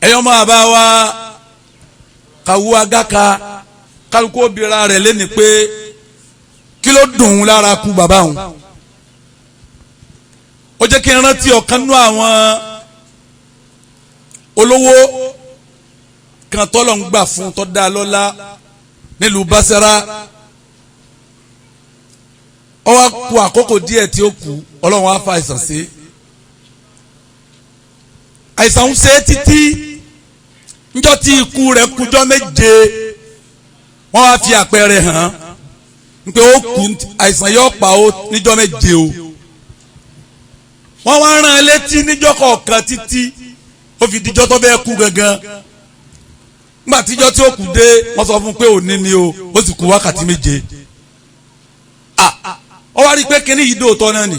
Ẹ̀yọ́ máa bá wa kàwú agáka, kálukú obìnrin rẹ̀ lẹ́ni pé kí ló dùn ún lára kú bàbá òun. Ó jẹ́ kí n rántí ọ̀kan nú àwọn olówó kan tọ́lọ̀ ń gbà fún tọ́ da lọ́lá nílùú Basra. Ó wá kù àkókò díẹ̀ tí ó kù, Ọlọ́run á fa àìsàn sí. Àìsàn ń ṣe títí njọ́ tí ikú rẹ̀ kújọ́ 7, wọ́n wá fi àpẹẹrẹ hàn án pé ó kú, àìsàn yóò pa ó níjọ́ 7 o. Wọ́n wá rán an létí níjọ́ kọ̀ọ̀kan títí ó fi dijọ́ tó fẹ́ kú gangan. Nígbà tíjọ́ tí ó kú dé, wọ́n sọ fún un pé òní ni o, ó sì kú wákàtí 7. Ó wá rí i pé kíní yìí dóòtọ́ náà ni.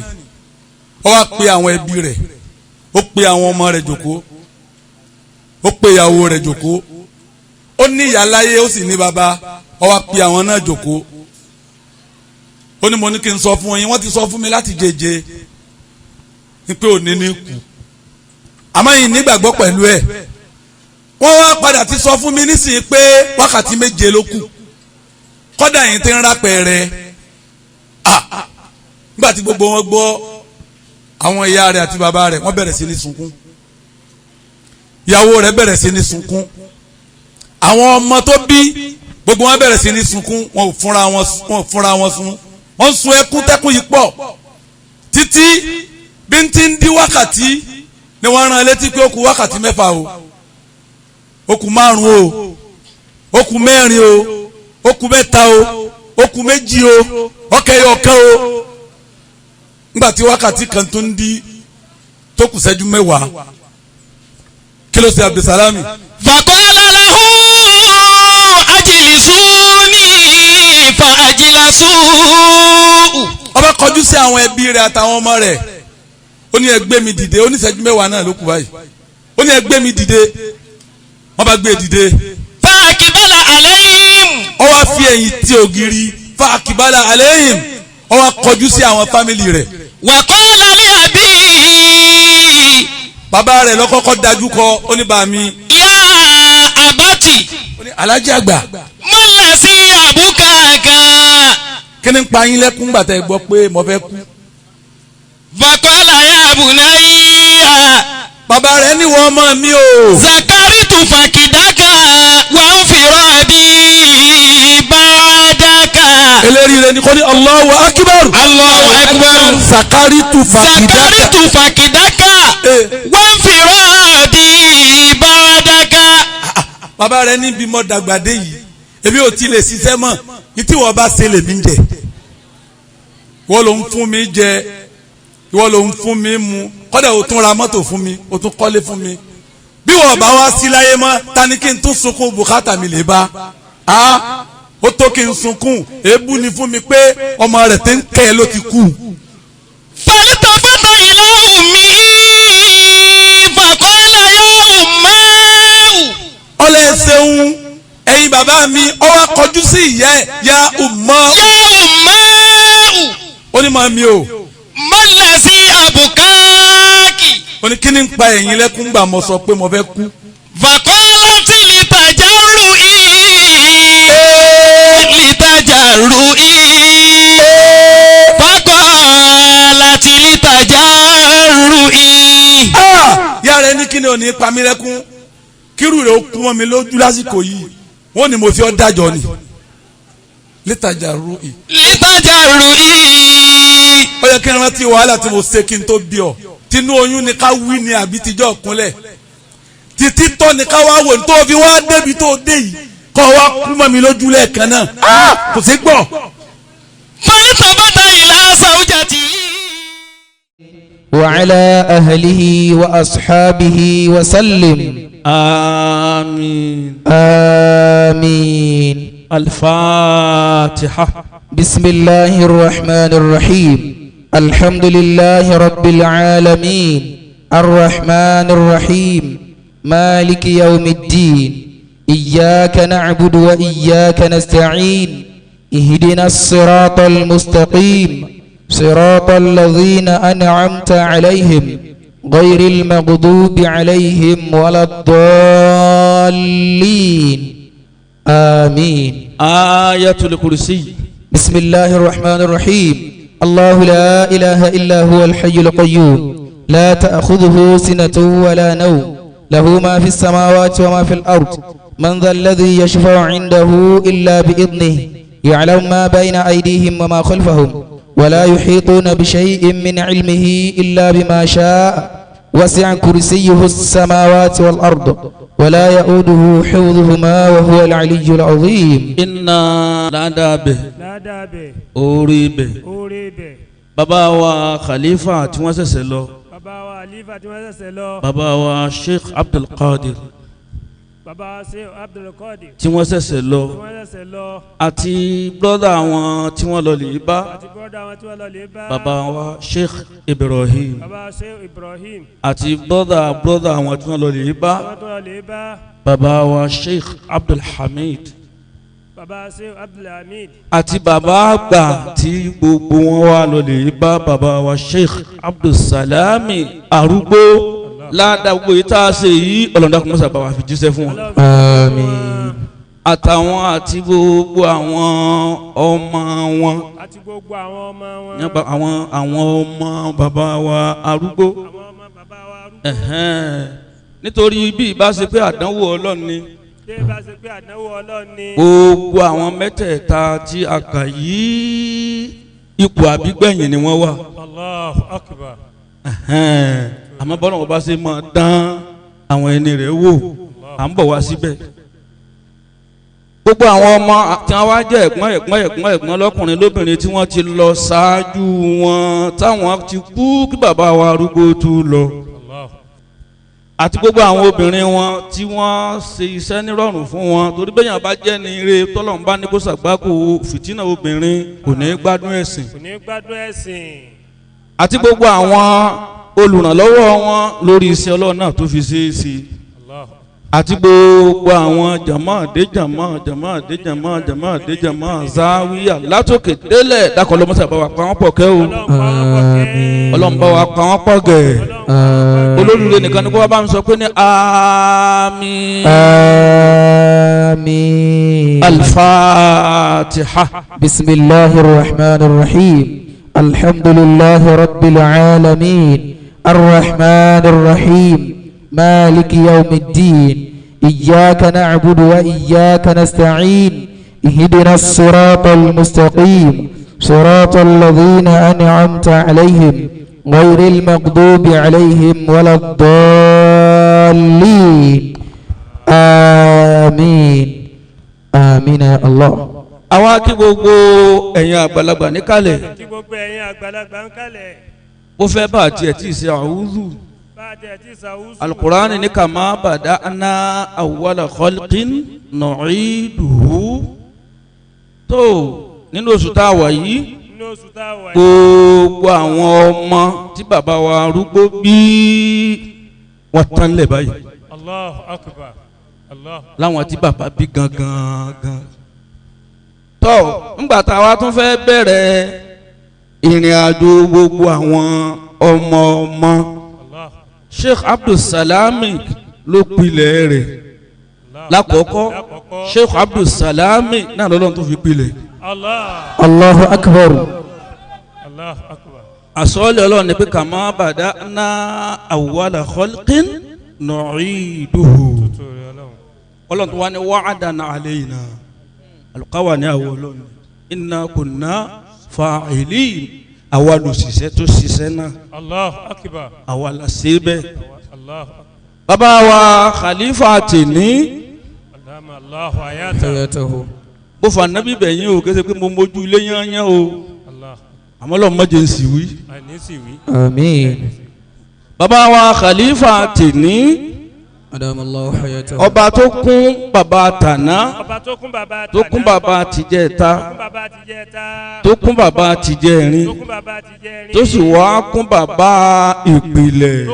Ó wá pe àwọn ẹbí rẹ̀, ó pe àwọn ọmọ rẹ̀ jókòó, ó pe ìyàwó rẹ̀ jókòó. Ó ní ìyá láyé, ó sì ní bàbá. Ó wá pe àwọn náà jókòó. Ó ní mo ní kí n sọ fún yín, wọ́n ti sọ fún mi láti jẹjẹ ní pé òní ní kú, àmọ́ yìí nígbàgbọ́ pẹ̀lú ẹ̀. Wọ́n wá padà ti sọ fún mi nísìnyí pé wákàtí 7 ló kù, kọ́dà yìí ti ń rápẹ̀rẹ̀. Nígbà tí gbogbo wọn gbọ́, àwọn ìyá rẹ̀ àti bàbá rẹ̀, wọ́n bẹ̀rẹ̀ sí ní sunkún. Ìyàwó rẹ̀ bẹ̀rẹ̀ sí ní sunkún. Àwọn ọmọ tó bí, gbogbo wọn bẹ̀rẹ̀ sí ní sunkún. Wọn ò fúnra wọn, wọn ò fúnra wọn sun. Wọ́n sun ẹkún tẹ́kún yìí pọ̀ títí. Bí n ti ń di wákàtí ni wọ́n rán létí pé ó kù wákàtí 6 o, ó kù 5 o, ó kù 4 o, ó kù 3 o, ó kù 2 o, ọkẹ́ ọ̀kan o. Nígbà tí wákàtí kan tó ń di tó kù ṣẹ́jú 10, kí ló ṣe Abdulsalami? فقال له أجلسوني فأجلسوه. Ọba kọjú sí àwọn ẹbí rẹ̀ àtàwọn ọmọ rẹ̀, ó ní ẹ gbé mi dìde. Ó ní ṣẹ́jú 10 náà ló kù báyìí. Ó ní ẹ gbé mi dìde. Wọ́n bá gbé dìde. فأقبل عليهم. Ó wá fi ẹ̀yìn tí ògiri. فأقبل عليهم. Ó wá kọjú sí àwọn family rẹ̀. وقال لأبيه. Bàbá rẹ̀ lọ́kọ́kọ́ dájú kọ. Ó ní bá mi. يا أبت. Ó ní alájí àgbà. ما الذي أبكاك؟ Kí ni ń pa yín lẹ́kún gbàtà ẹ gbọ́ pé mo fẹ́ kú? فقال يا بني. Bàbá rẹ̀ ní wọ́n ọmọ mi o. ذكرت فقدك وانفرادي بعدك. Eléyìí rẹ̀ ní kò ní Allahu akbar. الله أكبر. ذكرت فقدك. ذكرت فقدك وانفرادي بعدك. Bàbá rẹ̀ ní bí mo dàgbà dé yìí, èmi ò tí lè ṣiṣẹ́ mọ́. Ní tí wọ́n bá ṣe lèmi ń jẹ, wọ́n ló ń fún mi jẹ, ìwọ ló ń fún mi mu, kọ́dà o tún ra mọ́tò fún mi, o tún kọ́lé fún mi. Bí wọ́n bá wá sí láyé mọ́, ta ni kí n tún sunkún bùkátà mi lè bá a? Ó tó kí n sunkún. Èébú ni fún mi pé ọmọ rẹ̀ ti ń kẹ́ ẹ ló ti kú. فالتفت إلى أمه فقال يا أماه. Ọlẹ́ ṣeun, ẹ̀yin bàbá mi. Ó wá kọjú sí ìyá ẹ̀, يا أماه. يا أماه. Ó ní màmí o. ما الذي أبكاك؟ Ó ní kí ni ń pa ẹ̀yin lẹ́kún gbà mo sọ pé mo fẹ́ kú? فقالت لتجرئي لتجرئي فقالت لتجرئي. Yá rẹ ní kí ni ò ní pa mí lẹ́kún, kírù rẹ̀ ó kú mọ́ mi lójú lásìkò yìí? Wọ́n ní mo fi ọ́ dájọ́ ni لتجرئي. لتجرئي. Ó yẹ kí n rántí wàhálà tí mo ṣe kí n tó bí ọ. Tinú oyún ni ká wí ni àbí tijọ́ kúnlẹ̀ títí tọ́ ni ká wá wò ní tó fi wá débi tó dé yìí, kọ́ wá kú mọ́ mi lójú lẹ́ẹ̀kan náà? Kò sí gbọ́. فالتفت إلى زوجته. وعلى أهله وأصحابه وسلم. آمين. آمين. الفاتحة. بسم الله الرحمن الرحيم. الحمد لله رب العالمين، الرحمن الرحيم، مالك يوم الدين. إياك نعبد وإياك نستعين. اهدنا الصراط المستقيم، صراط الذين أنعمت عليهم. غير المغضوب عليهم ولا الضالين آمين. آية الكرسي. بسم الله الرحمن الرحيم. الله لا إله إلا هو الحي القيوم لا تأخذه سنة ولا نوم له ما في السماوات وما في الأرض من ذا الذي يشفع عنده إلا بإذنه يعلم ما بين أيديهم وما خلفهم ولا يحيطون بشيء من علمه إلا بما شاء وسع كرسيه السماوات والأرض ولا يؤوده حفظهما وهو العلي العظيم. إنا لا دابه أوريبه bàbá wa khalifa tí wọ́n ṣẹ̀ṣẹ̀ lọ, bàbá wa Sheikh Abdul Qadir tí wọ́n ṣẹ̀ṣẹ̀ lọ, àti brọ́dà wọn tí wọ́n lọ lè bá, bàbá wa Sheikh Ibrahim, àti brọ́dà wọn tí wọ́n lọ lè bá, bàbá wa Sheikh Abdul Hamid, àti bàbá àgbà tí gbogbo wọn wà lọ lè bá, bàbá wa Sheikh Abdul Salami arúgbó. Ládàá gbogbo yìí tá a ṣe yìí, ọlọ́dà kò mọ́sà bá wa fi jíṣẹ́ fún wọn. Àmín. Àtàwọn àti gbogbo àwọn ọmọ wọn, àwọn ọmọ bàbá wa arúgbó. Nítorí bí ìbá ṣe pé àdánwò Ọlọ́run ni, gbogbo àwọn mẹ́tẹ̀ẹ̀ta tí a kà yìí ipò àbígbẹ̀yìn ni wọ́n wà. Allahu Akbar. Àmọ́ bọ́lá wọn bá ṣe máa dán àwọn ẹni rẹ̀ wò, à ń bọ̀ wá síbẹ̀. Gbogbo àwọn ọmọ tí wọ́n wá jẹ́ ẹ̀gbọ́n ẹ̀gbọ́n ẹ̀gbọ́n ẹ̀gbọ́n lọ́kùnrin lóbìnrin tí wọ́n ti lọ ṣáájú wọn táwọn ti kú kí bàbá wa arúgbó tó lọ, àti gbogbo àwọn obìnrin wọn tí wọ́n ṣe iṣẹ́ nírọ̀rùn fún wọn, torí bẹ́ẹ̀ yẹn bá jẹ́ ní ire tọ́lọ́run bá ní kó ṣàgbákò fìtínà obìnrin kò ní gbádùn ẹ̀sìn. Àti gbogbo àwọn olùrànlọ́wọ́ wọn lórí iṣẹ́ Ọlọ́run náà tó fi ṣe é ṣe, àti gbogbo àwọn jàmá dé jàmá jàmá dé jàmá jàmá dé jàmá záwíyà látòkè délẹ̀. Dákọ̀ lọ́mọ́sà bá wa pa wọ́n pọ̀ kẹ́ o, Ọlọ́run bá wa pa wọ́n pọ̀ gẹ̀. Olóríire nìkan ni kó wá bá mi sọ pé ní àmín. Àmín. Al-Fatiha. Bismillahir Rahmanir Rahim. Alhamdulillahi Rabbil Alamin. Ar-Rahmanir Rahim. مالك يوم الدين إياك نعبد وإياك نستعين اهدنا الصراط المستقيم صراط الذين أنعمت عليهم غير المغضوب عليهم ولا الضالين آمين آمين يا الله. Àwa kí gbogbo ẹ̀yin àgbàlagbà níkàlẹ̀, bó fẹ́ bá tiẹ̀ tí ì ṣe àwùzù alukurani ni kama bada'na awwala khalqin nu'iduhu. Tó nínú oṣù tá a wà yìí, gbogbo àwọn ọmọ tí bàbá wa arúgbó bí wọ́n tán lẹ̀ báyìí. Allahu Akbar. Allah. Láwọn tí bàbá bí gangan gan. Tó ńgbà tá a wá tún fẹ́ bẹ̀rẹ̀ ìrìn àjò gbogbo àwọn ọmọ ọmọ, Sheikh Abdul Salami ló pilẹ̀ rẹ̀ lákọ̀ọ́kọ́. Sheikh Abdul Salami náà lọ́lọ́run tó fi pilẹ̀. Allahu Akbar. Àsọ̀lẹ̀ Ọlọ́run ni pé kama bada'na awwala khalqin nu'iduhu. Ọlọ́run tó wá ní wa'adan alayna, àlùkáwà ní àwọ̀ Ọlọ́run, inna kunna fa'ilin. Àwa lòṣìṣẹ́ tó ṣiṣẹ́ náà. Allahu Akbar. Àwa la ṣe bẹ́ẹ̀. Bàbá wa Khalifa tèní. Bó fa nábì bẹ̀yìn o, kése pé mo mójú ilé yányán o. Àmọ́ lọ́ọ́ mọ́jẹ ń sì wí. Àmín. Bàbá wa Khalifa tèní. Ọba tó kún bàbá tàná, tó kún bàbá tìjẹta, tó kún bàbá tìjẹrin, tó sì wá kún bàbá ìpìlẹ̀.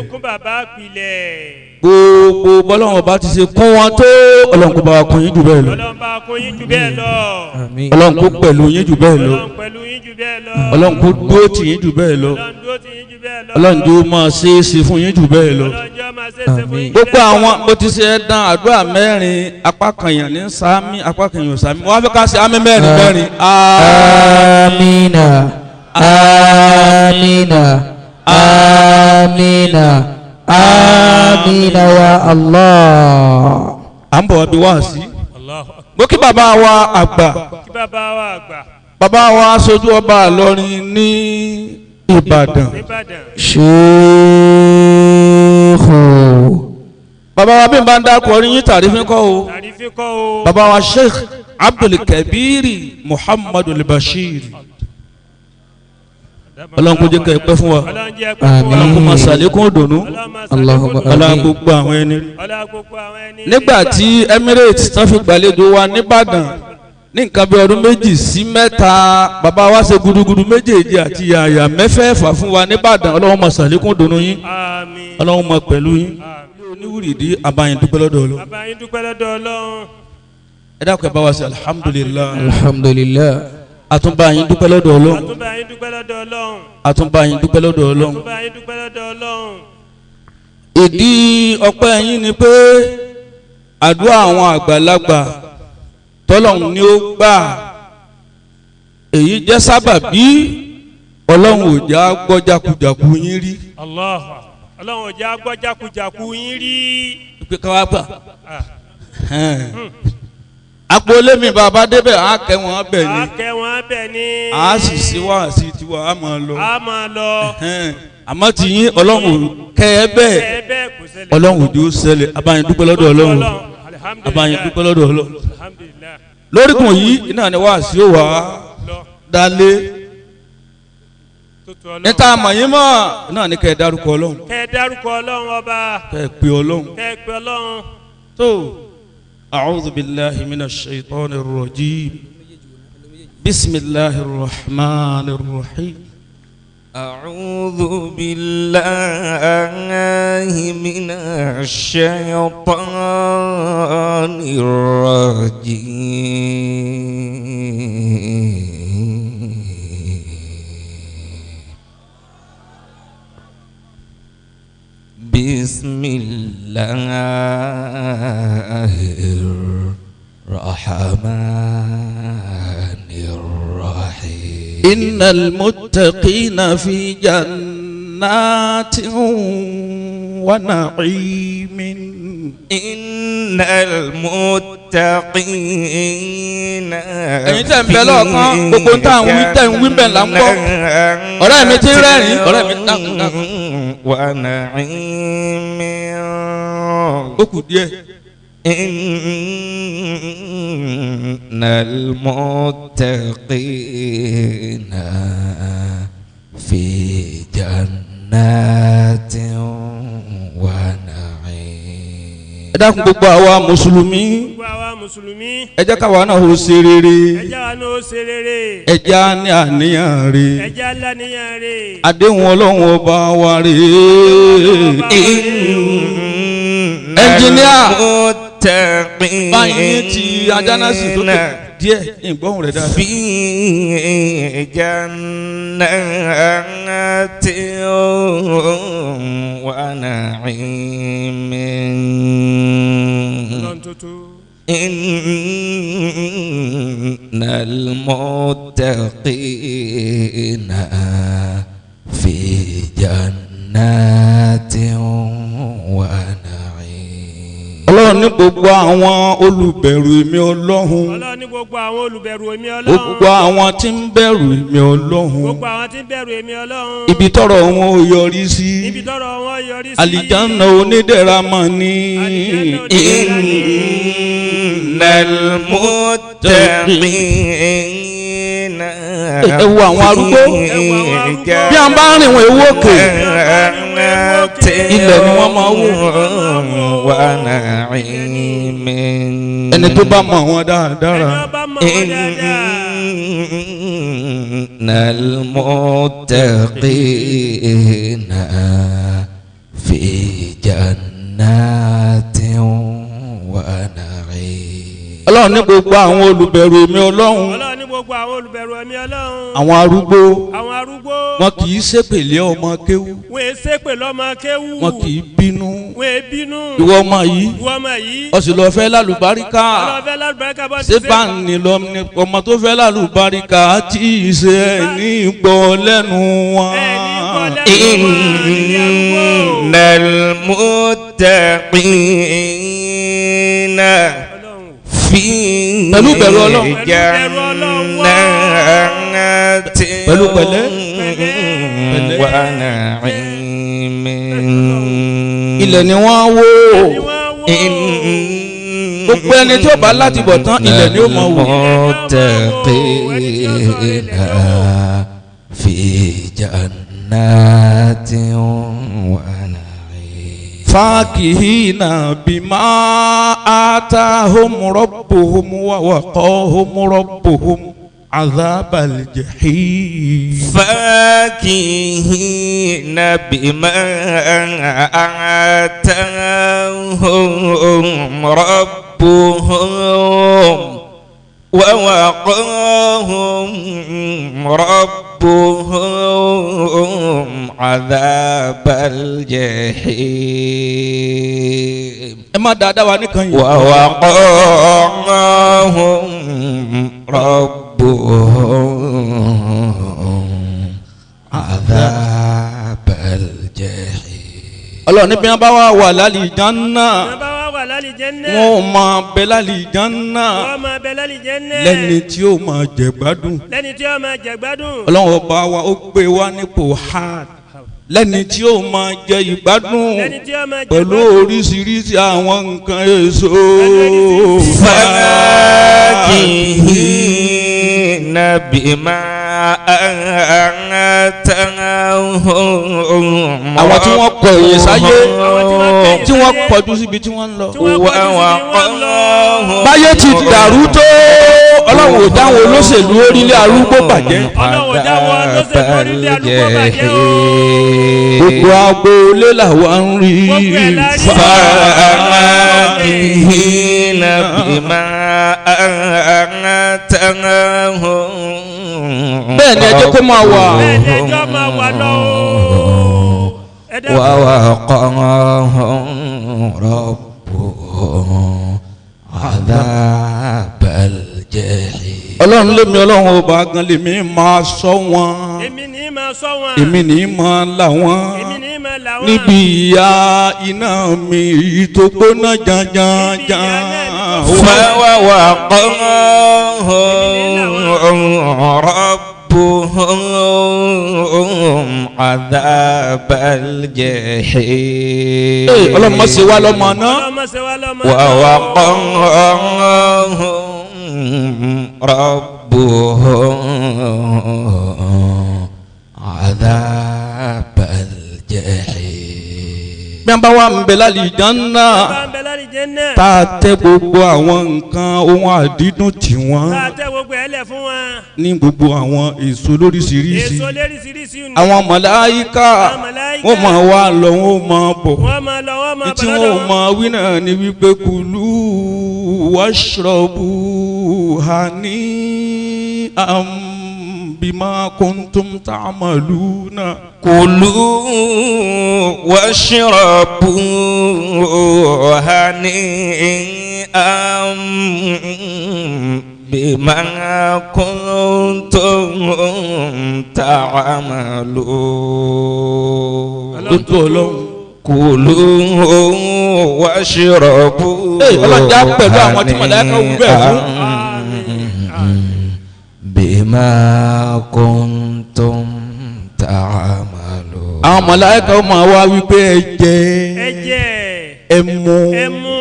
Gbogbo bọ́lọ́wọ́n bá ti ṣe kún wọn tó Ọlọ́run kó bá wa kún yín jù bẹ́ẹ̀ lọ. Ọlọ́run bá kún yín jù bẹ́ẹ̀ lọ. Ọlọ́run kó pẹ̀lú yín jù bẹ́ẹ̀ lọ. Ọlọ́run pẹ̀lú yín jù bẹ́ẹ̀ lọ. Ọlọ́run kó dúró tì yín jù bẹ́ẹ̀ lọ. Ọlọ́run dúró tì yín jù bẹ́ẹ̀ lọ. Ọlọ́run jó máa ṣe é ṣe fún yín jù bẹ́ẹ̀ lọ. Ọlọ́run jọ̀ọ́ máa ṣe é ṣe fún yín jù Gbogbo bẹ́ẹ̀ lọ. àwọn mo ti ṣe dán àdúrà mẹ́rin apá kan yàn ní sáámi apá kan yàn sáámi wọ́n á fẹ́ ká ṣe àmì mẹ́rin mẹ́rin. Amina. Amina. Amina. Amina ya Allah. À ń bọ̀ wá bí wá sí. Allahu akbar. Mo kí bàbá wa àgbà. Kí bàbá wa àgbà. Bàbá wa aṣojú ọba Ìlọrin ní Ìbàdàn. Ìbàdàn. Ṣéèkù. Bàbá wa bí n bá ń dákọ̀ orin yín tàrífín kọ́ o. Tàrífín kọ́ o. Bàbá wa Sheikh Abdul Kabiri Muhammadu Bashir. Ọlọ́run kó jẹ́ kẹ́ ẹ pẹ́ fún wa. Ọlọ́run jẹ́ pẹ́ fún wa. Ọlọ́run kó máa ṣàlékún ìdùnnú. Ọlọ́run máa ṣàlékún Allahumma ìdùnnú. Ọlọ́run gbogbo àwọn ẹni rí. Ọlọ́run gbogbo àwọn ẹni rí. Nígbà tí Emirates tán fi gbàlejò wa nìbàdàn ní nǹkan bí ọdún 2 sí 3 bàbá wa ṣe gudugudu méjèèjì àti yàyà mẹ́fẹ̀ẹ̀fà fún wa nìbàdàn. Ọlọ́run máa ṣàlékún ìdùnnú yín. Àmín. Ọlọ́run máa pẹ̀lú yín. Oníwùrìdí àbáyín dúpẹ́ lọ́dọ̀ Ọlọ́run. Bàbá yín dúpẹ́ lọ́dọ̀ Ọlọ́run. Ẹ dákun ẹ bá wa ṣe alhamdulillah. Alhamdulillah. Àtúnbá yín dúpẹ́ lọ́dọ̀ Ọlọ́run. Àtúnbá yín dúpẹ́ lọ́dọ̀ Ọlọ́run. Àtúnbá yín dúpẹ́ lọ́dọ̀ Ọlọ́run. Àtúnbá yín dúpẹ́ lọ́dọ̀ Ọlọ́run. Ìdí ọpẹ́ yín ni pé àdúrà àwọn àgbàlagbà tọ́lọ́run ni ó gbà èyí jẹ́ sábàbí Ọlọ́run ò já gbọ́ jákujàku yín rí. Allah. Ọlọ́run ò já gbọ́ jákujàku yín rí. Pé káwá gbà. Agboolé mi bàbá débẹ̀ á kẹ́ wọn bẹ̀ ni. Á kẹ́ wọn bẹ̀ ni. A sì ṣe wá sí tiwa á máa lọ. Á máa lọ. Àmọ́ ti yín Ọlọ́run kẹ́ ẹ bẹ́ẹ̀. Ọlọ́run ò jẹ́ ó ṣẹlẹ̀. Abáyín dúpẹ́ lọ́dọ̀ Ọlọ́run. Abáyín dúpẹ́ lọ́dọ̀ Ọlọ́run. Lóríkùn yìí iná ni wá sí ó wà á dálé. Níta àmọ̀ yín mọ̀ náà ni kẹ́ ẹ dárúkọ Ọlọ́run. Kẹ́ ẹ dárúkọ Ọlọ́run ọba. Kẹ́ ẹ pe Ọlọ́run. Kẹ́ ẹ pe Ọlọ́run. Tó. أعوذ بالله من الشيطان الرجيم بسم الله الرحمن الرحيم أعوذ بالله من الشيطان الرجيم بسم الله الرحمن الرحيم إن المتقين في جنات ونعيم إن المتقين ẹ̀yin tẹ́ ń bẹ lọ́ọ̀kan gbogbo tá à ń wí tẹ́ ń wí bẹ́ẹ̀ là ń gbọ́ ọ̀rẹ́ mi ti ń rẹ́rìn-ín ọ̀rẹ́ mi dákun dákun. ونعيم ó kù díẹ̀. إن المتقين في جنات ونعيم. Ẹ dákun gbogbo àwa mùsùlùmí. Gbogbo àwa mùsùlùmí. Ẹ jẹ́ káwa náà ó ṣe rere. Ẹ jẹ́ wa náà ó ṣe rere. Ẹ jẹ́ á ní àníyàn rè. Ẹ jẹ́ á láníyàn rè. Àdéhùn Ọlọ́run ọba wa rè. Ẹnjìníà báyìí ti ajánásì sókè díẹ̀ ìgbóhùn rẹ̀ dáadáa. في جنات ونعيم إن المتقين في جنات ونعيم. Ọlọ́run ní gbogbo àwọn olùbẹ̀rù èmi Ọlọ́run. Ọlọ́run ní gbogbo àwọn olùbẹ̀rù èmi Ọlọ́run. Gbogbo àwọn tí ń bẹ̀rù èmi Ọlọ́run. Gbogbo àwọn tí ń bẹ̀rù èmi Ọlọ́run. Ibi tọ́rọ̀ wọn ò yọrí sí. Ibi tọ́rọ̀ wọn yọrí sí. Àlìjáná onídẹ̀ra mọ̀ ní. Innal muttaqina. Ẹ wo àwọn arúgbó. Bí a bá rìn wọn ewu òkè. Ilẹ̀ ni wọ́n máa wò. Ẹni tó bá mọ̀ wọn dáadáa. Innal muttaqina fi jannati. جنات ونعيم. Ọlọ́run ní gbogbo àwọn olùbẹ̀rù èmi Ọlọ́run. Ọlọ́run ní gbogbo àwọn olùbẹ̀rù ẹ̀mí Ọlọ́run. Àwọn arúgbó. Àwọn arúgbó. Wọn kì í ṣépèlé ọmọ kéwú. Wọ́n è ṣépè lọ́mọ kéwú. Wọn kì í bínú. Wọ́n è bínú. Ìwọ ọmọ yìí. Ìwọ ọmọ yìí. Ó sì lọ fẹ́ lálùbáríkà. Ó lọ fẹ́ lálùbáríkà bọ́ ti ṣé bá ní lọ ní ọmọ tó fẹ́ lálùbáríkà tí ì ṣe ẹ̀ ní gbọ́ lẹ́nu wọn. Ẹ̀ ní gbọ́ lẹ́nu wọn. Innal muttaqina fi Pẹ̀lú bẹ̀rù Ọlọ́run. jannati Pẹ̀lú pẹ̀lẹ́. wa na'im. Ilẹ̀ ni wọ́n wó. Gbogbo ẹni tí ó bá láti bọ̀ tán ilẹ̀ ni ó mọ̀ wò. Muttaqina fi jannatin wa na'im. Fakihina bima atahum rabbuhum wa waqahum rabbuhum azabal jahim. فاكهين بما آتاهم ربهم ووقاهم ربهم عذاب الجحيم. Ẹ má dáadáa wa nìkan yìí. ووقاهم ربهم عذاب الجحيم. Ọlọ́run ní bí wọ́n bá wà wà lálìjánnà. Wọ́n bá wà wà lálìjánnà. Wọ́n ò máa bẹ lálìjánnà. Wọ́n máa bẹ lálìjánnà. Lẹ́ni tí ó máa jẹ gbádùn. Lẹ́ni tí ó máa jẹ gbádùn. Ọlọ́run ọba wa ó gbé wa nípò hard. Lẹ́ni tí ó máa jẹ ìgbádùn. Lẹ́ni tí ó máa jẹ Pẹ̀lú gbádùn. oríṣiríṣi àwọn nǹkan èso. فاكهين بما آتاهم Àwọn tí wọ́n kọ èyí sáyé. Àwọn tí wọ́n kọ èyí Tí wọ́n kọjú síbi tí wọ́n ń lọ. Tí wọ́n kọjú síbi wọ́n ń lọ. Báyé ti dàrú tó Ọlọ́run ò dáwọn olóṣèlú orílẹ̀ arúgbó bàjẹ́. Ọlọ́run ò dáwọn olóṣèlú orílẹ̀ arúgbó bàjẹ́ o. Gbogbo agboolé làwa ń rí. Gbogbo ẹ̀ la rí. فاكهين بما آتاهم Bẹ́ẹ̀ ni ẹ jẹ́ kó máa wà. Bẹ́ẹ̀ ni ẹjọ́ máa wà lọ o. Ẹ dákun. ووقاهم ربهم عذاب الجحيم. Ọlọ́run lémi Ọlọ́run ọba gan lèmi máa ṣọ́ wọn. Èmi ní máa ṣọ́ wọn. Èmi ní máa là wọ́n. Èmi ní máa là wọ́n. Níbi ìyà iná mi èyí tó gbóná janjanjan. فوقاهم ربهم عذاب الجحيم. Ee, Ọlọ́run má ṣe wá lọ́mọ náà. Ọlọ́run má ṣe wá lọ́mọ náà. ووقاهم ربهم عذاب الجحيم. Bí wọ́n bá wà ń bẹ lálìjánnà Bá ń bẹ lálìjánnà. tá a tẹ gbogbo àwọn nǹkan ohun àdídùn tì wọ́n Tá a tẹ gbogbo ẹ̀ lẹ̀ fún wọn. ní gbogbo àwọn èso lóríṣiríṣi. Èso léríṣiríṣi nù. Àwọn màláíkà Àwọn màláíkà. wọ́n máa wá lọ wọ́n máa bọ̀. Wọ́n máa lọ wọ́n máa Tí bọ̀ wọ́n lọ́dọ̀ wọn. máa wí náà ni wípé kulu washrabu hani'an bima kuntum ta'maluna. كلوا واشربوا هنيئا بما كنتم تعملون. Tó tó Ọlọ́run. كلوا واشربوا Ee, Ọlọ́run já pẹ̀lú àwọn tí màláíkà wí bẹ́ẹ̀ fún. بما كنتم تعملون. Àwọn màláíkà ó máa wá wípé ẹ jẹ Ẹ jẹ. ẹ mu Ẹ mu.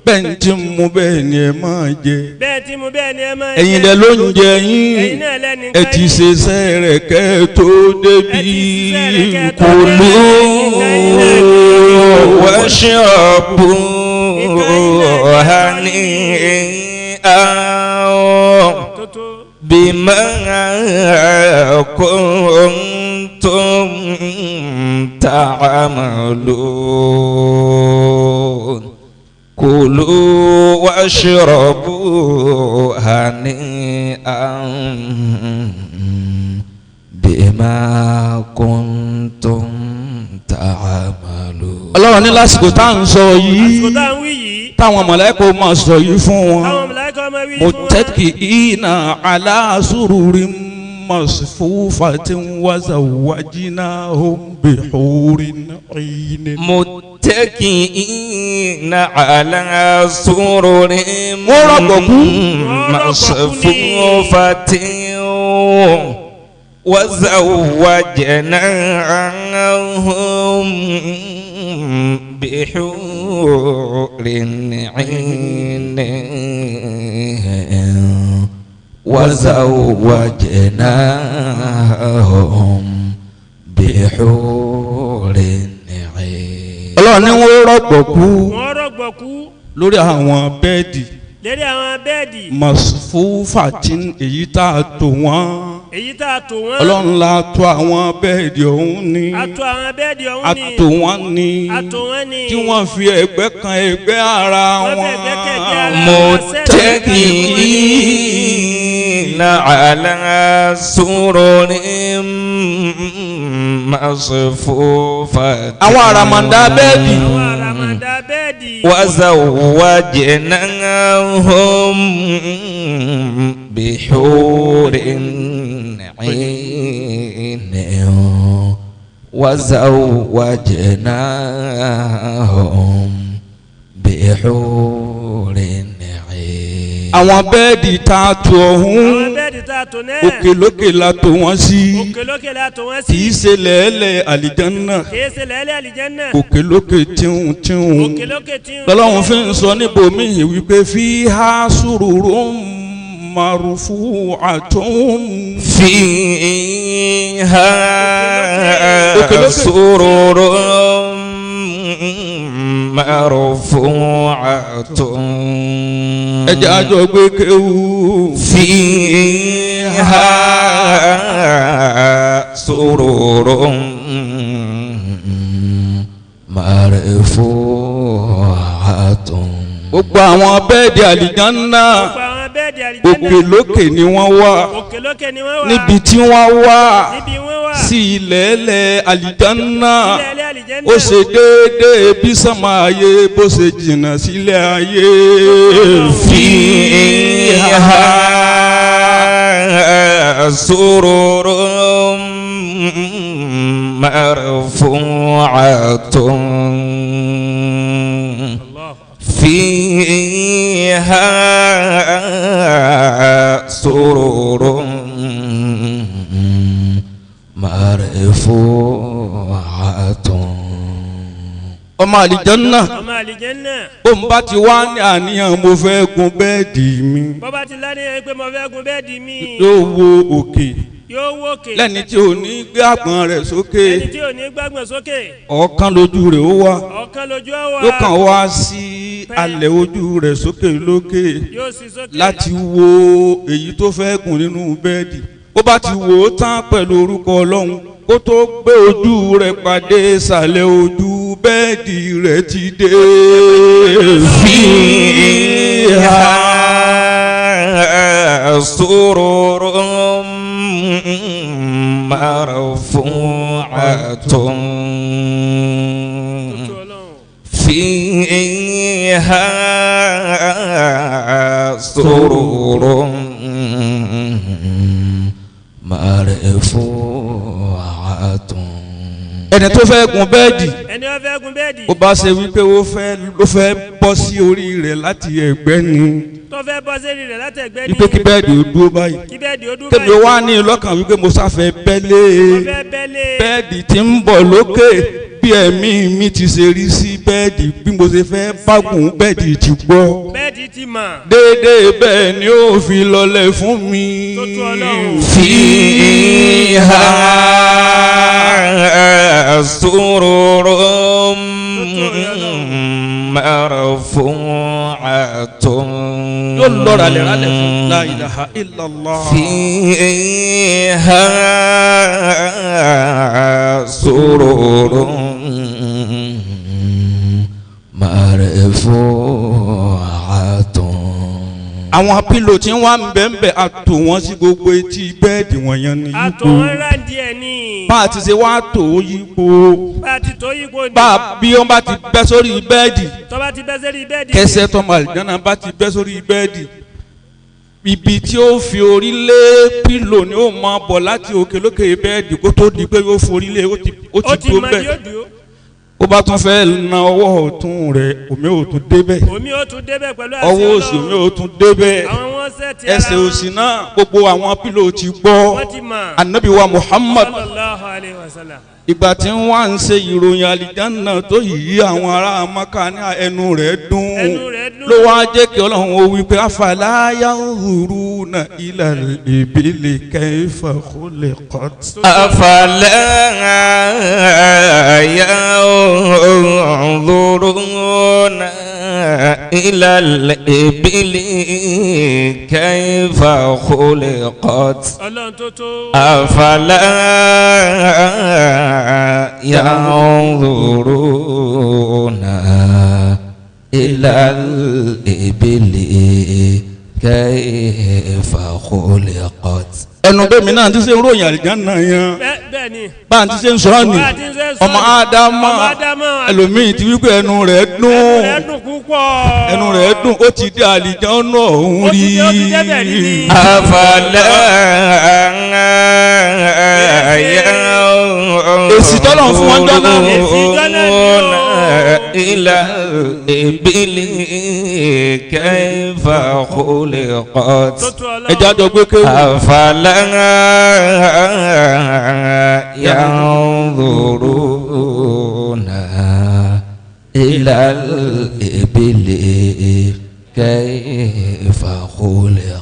bẹ́ẹ̀ ni tí ń mu bẹ́ẹ̀ ni ẹ máa jẹ. Bẹ́ẹ̀ tí mu bẹ́ẹ̀ ni ẹ máa jẹ. Ẹ̀yin lẹ ló ń jẹ yín Ẹ̀yin náà lẹ́nu ẹ ti ṣe iṣẹ́ rẹ̀ kẹ́ ẹ tó débi. Ẹ ti ṣiṣẹ́ rẹ̀ kẹ́ ẹ tó كلوا واشربوا هنيئا Tótó. بما كنتم كنتم تعملون كلوا واشربوا هنيئا بما كنتم تعملون. Ọlọ́run ní lásìkò tá à ń sọ yìí táwọn mọ̀lẹ́kọ̀ máa sọ yìí fún wọn muttaki'ina ala sururin masfufatin wa zawwajnahum bihurin 'inin. Muttaki'ina ala sururin masfufatin wa zawwajnahum بحور عين وزوجناهم بحور عين. Ọlọ́run ní wọ́n rọ̀gbọ̀kú lórí àwọn bẹ́ẹ̀dì masfufatin èyí tá a tò wọ́n. Ọlọ́run la tò àwọn bẹ́ẹ̀dì ọ̀hún ni a tò wọ́n ni tí wọ́n fi ẹgbẹ́ kan ẹgbẹ́ ara wọn. Muttaki'ina ala sururin masfufatin. Àwọn àràmàǹdà bẹ́ẹ̀dì. Wa zawwajnahum bihurin 'inin wa zawwajnahum bihurin 'inin. Àwọn bẹ́ẹ̀dì tá a tò ọ̀hún òkè lókè la tò wọ́n sí kì í ṣe lẹ́ẹ̀lẹ̀ àlìjánná òkè lókè tíhun tíhun lọ́lọ́run fi ń sọ níbòmíì wípé fiha sururun marfu'atun. Fiha sururun marfu'atun. Ẹ jẹ́ àjọ gbé kéwú. Fiha sururun marfu'atun. Gbogbo àwọn bẹ́ẹ̀dì àlìjánná òkè lókè ni wọ́n wà níbi tí wọ́n wà sí ilẹ̀ẹ́lẹ̀ àlìjánná ó ṣe déédéé bí sánmà ayé bó ṣe jìnnà sílẹ̀ ayé. Fiha sururun marfu'atun. Fiha sururun marfu'atun. Ọmọ àlìjánná ó ń bá ti wá ní àníyàn mo fẹ́ gun bẹ́ẹ̀dì mi. Bọ́bá ti láníyàn pé mo fẹ́ gun bẹ́ẹ̀dì mi. Yóò wo òkè. Yóò wo òkè. Lẹ́ni tí ò ní gbé àgbọ̀n rẹ̀ sókè. Lẹ́ni tí ò ní gbàgbọ̀n sókè. Ọ̀kan lójú rẹ̀ ó wà. Ọ̀kan lójú ó wà. Yóò kàn wá sí alẹ̀ ojú rẹ̀ sókè lókè. Yóò sì sókè. Láti wo èyí tó fẹ́ gùn nínú bẹ́ẹ̀dì. Bó bá ti wò ó tán pẹ̀lú orúkọ Ọlọ́run kó tó gbé ojú rẹ̀ pàdé ìsàlẹ̀ ojú bẹ́ẹ̀dì rẹ̀ ti dé. Fiha sururun marfu'atun. Fiha sururun marfu'atun. Ẹni tó fẹ́ gun bẹ́ẹ̀dì ẹni ó fẹ́ gun bẹ́ẹ̀dì ó bá ṣe wípé ó fẹ́ bọ́ sí orí rẹ̀ láti ẹ̀gbẹ́ ni tó fẹ́ bọ́ sí orí rẹ̀ láti ẹ̀gbẹ́ ni wípé kí bẹ́ẹ̀dì ó dúró báyìí kí bẹ́ẹ̀dì ó dúró báyìí tẹ̀mí wá ní lọ́kàn wípé mo sáfẹ́ bẹ́lẹ̀ bẹ́ẹ̀dì tí ń bọ̀ lókè bí ẹ̀mí mi ti ṣe rí sí bẹ́ẹ̀dì bí mo ṣe fẹ́ bágùn bẹ́ẹ̀dì ti gbọ́ bẹ́ẹ̀dì ti mọ̀ déédéé bẹ́ẹ̀ ni ó fi lọlẹ̀ fún mi. Fiha sururun marfu'atun. Yóò lọ ralẹ̀ ralẹ̀ fún la ilaha illallah. فيها سرور مرفوعة. Àwọn pílò tí wọ́n ń bẹ̀ ń bẹ̀ a tò wọ́n sí gbogbo etí bẹ́ẹ̀dì wọ̀nyẹn ní yípo. Àtọ̀wọ́n rántí ẹ̀ ní. Bá a ti ṣe wá tò ó yípo. Bá a ti tó yípo ní. Bá a bí wọ́n bá ti bẹ́ sórí bẹ́ẹ̀dì. Tó bá ti bẹ́ sórí bẹ́ẹ̀dì. Kẹsẹ̀ tọmọ àlìjáná bá ti bẹ́ sórí bẹ́ẹ̀dì. Ibi tí ó fi orí lé pílò ni ó máa bọ̀ láti òkè lókè bẹ́ẹ̀dì kó tó di pé yóò forí lé ó ti tó bẹ́ẹ̀. Ó bá tún fẹ́ na ọwọ́ ọ̀tún rẹ̀ omi ò tún débẹ̀. Omi ò tún débẹ̀ pẹ̀lú àṣẹ Ọwọ́ òsì omi ò tún débẹ̀. Àwọn wọn sẹ́ ti ara Ẹsẹ̀ òsì náà gbogbo àwọn pílò ti gbọ́. Wọ́n ti mọ̀. Ànábì wa Muhammad. Sallallahu alayhi wa sallam. Ìgbà tí wọ́n ń ṣe ìròyìn àlìjáná tó yìí àwọn ará Mákà ní ẹnu rẹ̀ dùn. Ẹnu rẹ̀ dùn. Ló wá jẹ́ kí Ọlọ́run ó wí pé afala yanzuruna ilal ibili kayfa khuliqat. أفلا ينظرون إلى الإبل كيف خلقت. Ọlọ́run tó tó. أفلا ينظرون إلى الإبل كيف خلقت. Ẹnu bẹ́ẹ̀ mi náà ti ṣe ń ròyìn àlìjáná yẹn. Bẹ́ẹ̀ ni. Bá a ti ṣe ń sọ̀rọ̀ ni Bá a ti ṣe ń sọ̀rọ̀. Ọmọ Ádámà Ọmọ Ádámà. ẹlòmíì ti wí pé ẹnu rẹ̀ dùn. Ẹnu rẹ̀ dùn púpọ̀. Ẹnu rẹ̀ dùn ó ti dé àlìjáná ọ̀hún Ó ti rí. dé, ó ti débẹ̀ rí ni. أفلا Èsì tọ́lọ̀ fún wọn jọ́ náà. Èsì jọ́ náà ni ó. إلى الإبل كيف خلقت. Tó tó Ọlọ́run. Ẹja jọ gbé kéwù. أفلا ينظرون إلى الإبل كيف خلقت.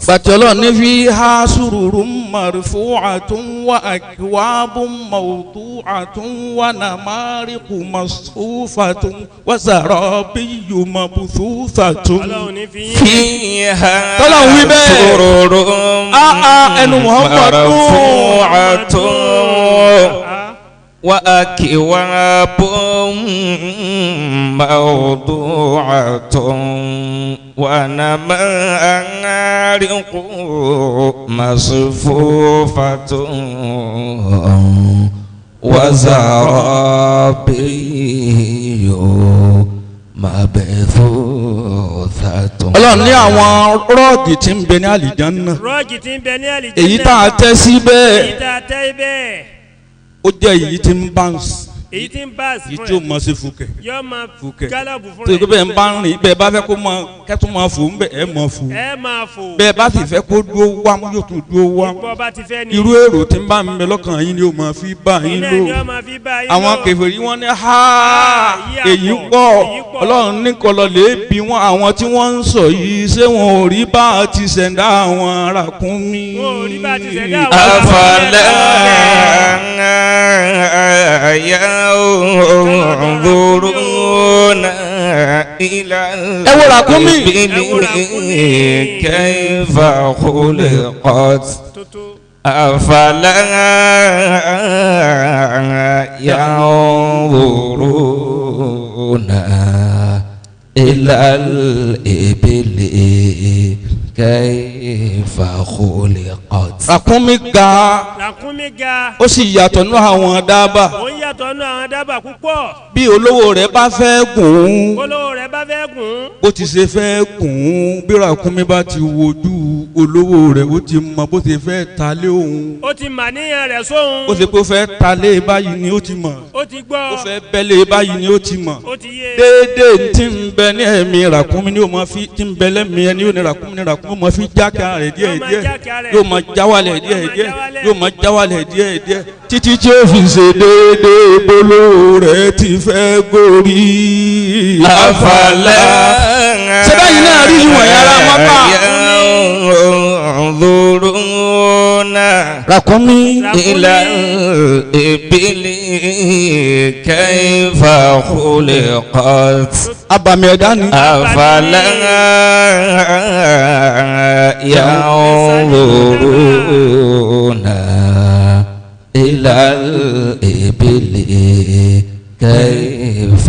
Bàtí Ọlọ́run ní fi ha sururun marfu'atun wa akwabun mawdu'atun wa namariqu masfufatun wa zarabiyyu mabthuthatun. Ọlọ́run ní fi yín. فيها Tọ́lọ́run wí bẹ́ẹ̀. سرر Ah, ah, ẹnu Muhammad dùn. مرفوعة وأكواب موضوعة ونمارق مصفوفة وزرابي مبثوثة. Ọlọ́run ní àwọn rọ́ọ̀gì tí ń bẹ ní àlìjánná. Rọ́ọ̀gì tí ń bẹ ní àlìjáná. Èyí tá a tẹ́ síbẹ̀. Èyí tá a tẹ́ ibẹ̀. Ó jẹ́ èyí tí ń bounce. Èyí tí ń bá Èyí tí ó mọ̀ sí fúkẹ́. Yóò máa Fúkẹ́. gálàbù fún Tó yẹ kó bẹ́ẹ̀ ń bá ń rìn bẹ́ẹ̀ bá fẹ́ kó máa kẹ́tù máa fò ń bẹ̀ ẹ̀ máa fò. Ẹ máa fò. Bẹ́ẹ̀ bá sì fẹ́ kó dúró wá yóò tún dúró wá. Bọ́ bá ti fẹ́ ni. Irú èrò tí ń bá ń bẹ lọ́kàn yín ni ó máa fi bá yín Iná lò. ni ó máa fi bá yín lò. Àwọn kèfèrí wọn ní ha Èyí èyí pọ̀, pọ̀. èyí pọ̀. Ọlọ́run ní kọlọ lè bí wọn àwọn tí wọ́n ń sọ yìí ṣé wọn ò rí bá a ti ṣẹ̀dá àwọn ràkúnmí. Wọn ò rí bá a ti ṣẹ̀dá àwọn أفلا ينظرون إلى Ẹ wo ràkúnmí. الإبل كيف خلقت. Tó tó. أفلا ينظرون إلى الإبل كيف خلقت. Ràkúnmí ga Ràkúnmí ga. ó sì yàtọ̀ nínú àwọn dábà. Ó ń yàtọ̀ nínú àwọn dábà púpọ̀. Bí olówó rẹ̀ bá fẹ́ gùn ún Olówó rẹ̀ bá fẹ́ gùn ún. bó ti ṣe fẹ́ gùn ún bí ràkúnmí bá ti wojú olówó rẹ̀ ó ti mọ bó ti fẹ́ ta lé òun. Ó ti mà níyàn rẹ̀ sóhun. Ó ṣe pé ó fẹ́ ta lé báyìí ni ó ti mọ̀. Ó ti gbọ́. Ó fẹ́ bẹ́lẹ̀ báyìí ni ó ti mọ̀. Ó ti yé. Déédéé tí ń bẹ ní ẹ̀mí ràkúnmí ni ó máa fi tí ń bẹ lẹ́mí ẹni yóò ní ràkúnmí ní ràkúnmí ó máa fi jákè rẹ̀ díẹ̀ díẹ̀ yóò máa jáwálẹ̀ díẹ̀ díẹ̀ yóò máa jáwálẹ̀ díẹ̀ díẹ̀ títí tí ó fi ṣe déédéé bólú rẹ̀ ti fẹ́ gorí. أفلا Ṣé báyìí náà rí ìwọ̀n yàrá mọ́tà? ينظرون Ràkúnmí. إلى الإبل كيف خلقت. Abàmì ẹ̀dá ni. أفلا ينظرون إلى الإبل كيف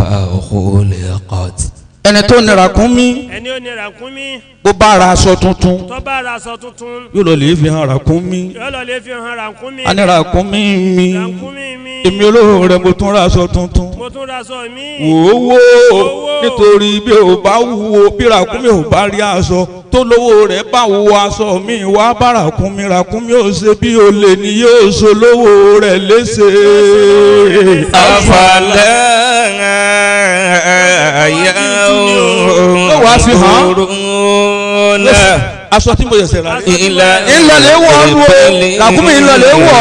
خلقت. Ẹni tó ní ràkúnmí Ẹni ó ní ràkúnmí bó bá ra aṣọ tuntun tó bá ra aṣọ tuntun yóò lọ lè fi hàn ràkúnmí. yóò lọ lè fi hàn ràkúnmí. A ní ràkúnmí mi Ràkúnmí mi èmi olówó rẹ mo tún ra aṣọ tuntun. Mo tún ra aṣọ mi. Wò ó wò ó nítorí bí o bá wúwo bí ràkúnmí ò bá rí aṣọ tó lówó rẹ̀ bá wo aṣọ mi wá bá ràkúnmí ràkúnmí ò ṣe bí olè ni yóò ṣe lówó rẹ̀ léṣe. أفلا Yóò wá fi hàn. ينظرون Aṣọ tí mo ṣẹ̀ṣẹ̀ rà rí. إلى Ńlọlẹ̀ wọ̀ ọ́ lu o. Ràkúnmí ńlọlẹ̀ wọ̀ ọ́.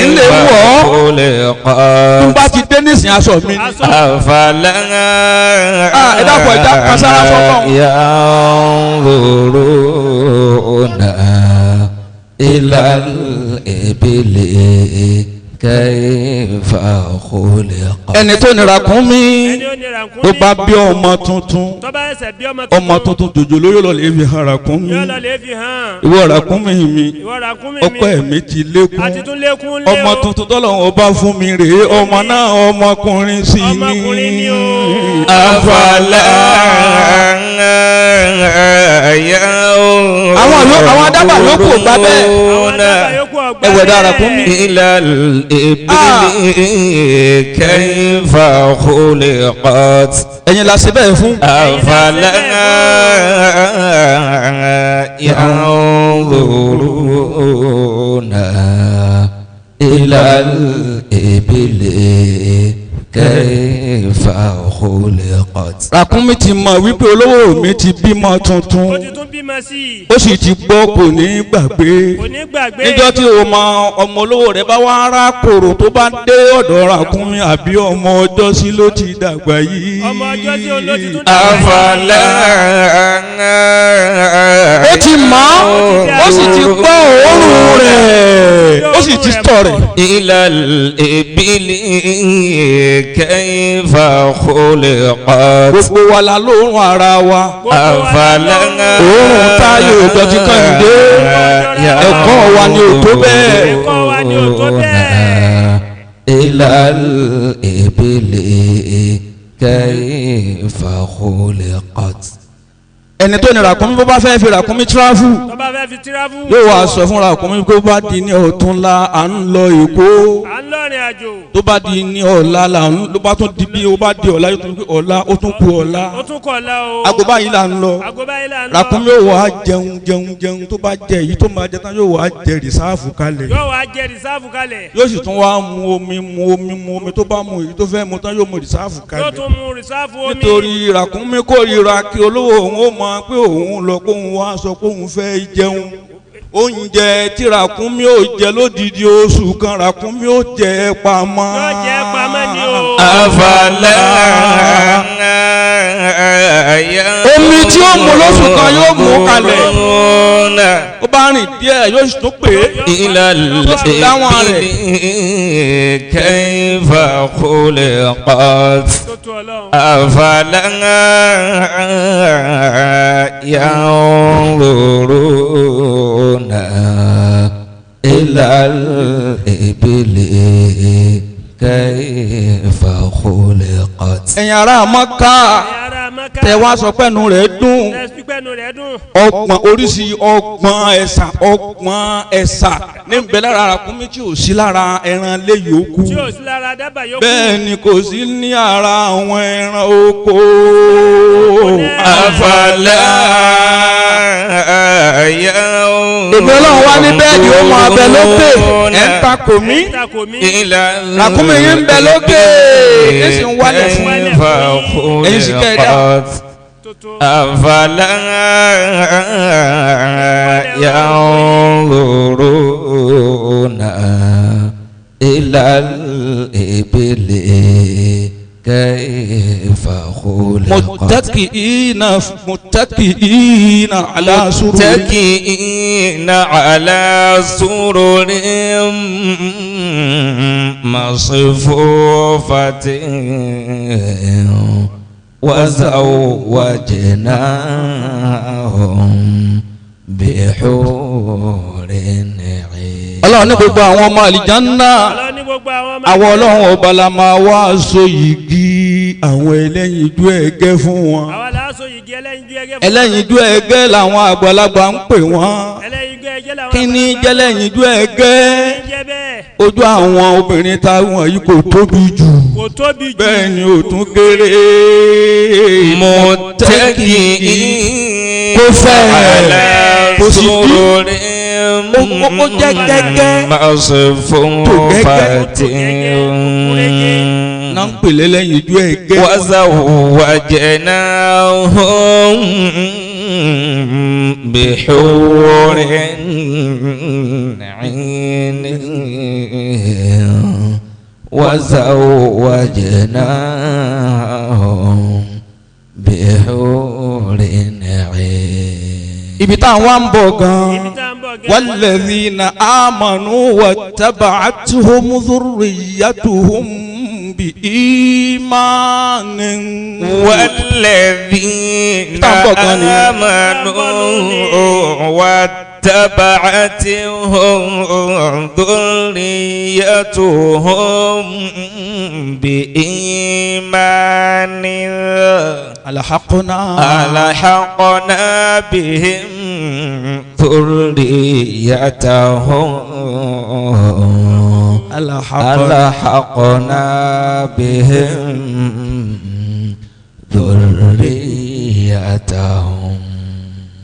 Ńlẹ̀ wọ̀ ọ́. Tó خلقت bá ti dé nísìnyí aṣọ mi ni. Aṣọ أفلا Ah, ẹ dákun, ẹ já kasára fọ́lọ́run. ينظرون إلى الإبل كيف خلقت. Ẹni tó ní ràkúnmí Ẹni ó ní ràkúnmí bó bá bí ọmọ tuntun tó bá ẹsẹ̀ bí ọmọ tuntun ọmọ tuntun jòjòló yóò lọ lè fi hàn ràkúnmí. yóò lọ lè fi hàn. Ìwọ ràkúnmí mi Ìwọ ràkúnmí mi ọpẹ́ mi ti lékún. Àti tún lékún lé o. Ọmọ tuntun tọ́lọ́run ọba fún mi rèé ọmọ náà ọmọkùnrin sí ni. Ọmọkùnrin ni o. أفلا Àwọn adábà yòókù ò gbà bẹ́ẹ̀. Àwọn dábàá yòókù ọgbà Ẹ̀wẹ̀ dára bẹ́ẹ̀. kún mi. إلى الإبل كيف خلقت. Ẹ̀yin la ṣe bẹ́ẹ̀ fún. أفلا ينظرون إلى الإبل كيف خلقت. Ràkúnmí ti mọ̀ wípé olówó mi ti bímọ tuntun Ó ti tún bímọ sí i. ó sì ti gbọ́ kò ní gbàgbé. Kò ní gbàgbé. Níjọ́ tí o mọ ọmọ olówó rẹ̀ bá wá rá kòrò tó bá dé ọ̀dọ̀ ràkúnmí àbí ọmọ ọjọ́ sí ló ti dàgbà yìí. Ọmọ ọjọ́ sí òun ló ti tún dàgbà. أفلا Ó ti mọ̀ ọ́, ó sì ti gbọ́ òórùn rẹ̀. Ó sì ti tọ̀ rẹ̀. إلى الإبل كيف خلقت. Gbogbo wa la lóorùn ara wa. أفلا Òórùn táyé òjò ti Kẹ́hìndé. Ẹ̀kọ́ wa ni ò tó bẹ́ẹ̀. Ẹ̀kọ́ wa ni ò tó bẹ́ẹ̀. إلى الإبل كيف خلقت. Ẹni tó ní ràkúnmí bó bá fẹ́ fi ràkúnmí tíráfù Tó bá fẹ́ fi tíráfù. yóò wá sọ fún ràkúnmí kó bá di ní ọ̀túnla à ń lọ Èkó À ń lọ́rin àjò. tó bá di ní ọ̀la là ń ló bá tún di bí ó bá di ọ̀la yóò tún bí ọ̀la ó tún kú ọ̀la Ó tún kọ̀ la o. aago báyìí là ń lọ Aago báyìí là ń lọ. ràkúnmí yóò wá jẹun jẹun jẹun tó bá jẹ èyí tó máa jẹ tán yóò wá jẹ rìsáàfù kalẹ̀ Yóò wá jẹ rìsáàfù kalẹ̀. yóò sì tún wá mu omi mu omi mu omi tó bá mu èyí tó fẹ́ mu tán yóò mu rìsáàfù Yóò kalẹ̀ tún mu rìsáàfù omi. nítorí ràkúnmí kórìíra kí olówó òun ó mọ pé òun lọ kóun wá sọ kóun fẹ́ jẹun oúnjẹ tí ràkúnmí ò jẹ lódìdí oṣù kan ràkúnmí ò jẹ pamọ́. Yóò jẹ pamọ́ ni o. أفلا Omi tí ó mu lóṣù kan yóò mú kalẹ̀. ينظرون Ó bá rìn díẹ̀ yóò sì tún pè é. إلى Dáwọn rẹ̀. الإبل كيف خلقت. Tó tó Ọlọ́run. أفلا ينظرون إلى الإبل كيف خلقت. Ẹ̀yin ará Mọ́kà Ẹ̀yin ará Mẹ́kà. tẹ wá sọ pẹ́nu rẹ̀ dùn. Tẹ pípẹ́nu rẹ̀ dùn. Ọgbọ̀n oríṣi ọgbọ̀n ẹ̀sà ọgbọ̀n ẹ̀sà ní ń bẹ lára ràkúnmí tí ò sí lára ẹran lé yòókù. Tí ò sí lára dábàá yòókù. Bẹ́ẹ̀ ni kò sí ní ara àwọn ẹran oko. أفلا ينظرون Èmi Ọlọ́run wá ní bẹ́ẹ̀dì ó máa bẹ lókè. Ẹ̀ ń takò mí. Ẹ̀ ń takò mí. إلى Ràkúnmí yín ń bẹ lókè. Ẹ sì ń wálẹ̀ fún yín. كيف Ẹ̀yin sì kẹ́ ẹ dá. خلقت. Tó tó. أفلا ينظرون إلى الإبل كيف خلقت. متكئين متكئين على سرر متكئين على سرر مصفوفة وزوجناهم بحور عين. Ọlọ́run ní gbogbo àwọn ọmọ àlìjánná Ọlọ́run ní gbogbo àwọn ọmọ àwọn ọlọ́run ọba la máa wá aṣọ yìgì àwọn ẹlẹ́yinjú ẹgẹ́ fún wọn. àwa làásọ yìgì ẹlẹ́yinjú ẹgẹ́ fún ẹlẹ́yinjú ẹgẹ́ làwọn àgbàlagbà ń pè wọ́n. ẹlẹ́yinjú ẹgẹ́ làwọn kí ni àgbàlagbà jẹ́lẹ́yinjú ẹgẹ́? ń jẹ́ bẹ́ẹ̀ ojú àwọn obìnrin táwọn yìí kò tóbi jù kò tóbi jù bẹ́ẹ̀ ni ò tún kéré. متكئين Kò fẹ́. على Kò sì dí. سرر Ó jẹ́ gẹ́gẹ́. مصفوفة náà ń pè lẹ́lẹ́yinjú ẹgẹ́. وزوجناهم بحور عين وزوجناهم بحور عين. Ibi táwọn wá ń bọ̀ gan-an. Ibi tá à ń bọ̀ gan. والذين آمنوا واتبعتهم ذريتهم بإيمان والذين آمنوا واتبعتهم ذريتهم بإيمان ألحقنا ألحقنا بهم ذريتهم ألحقنا ألحقنا بهم ذريتهم.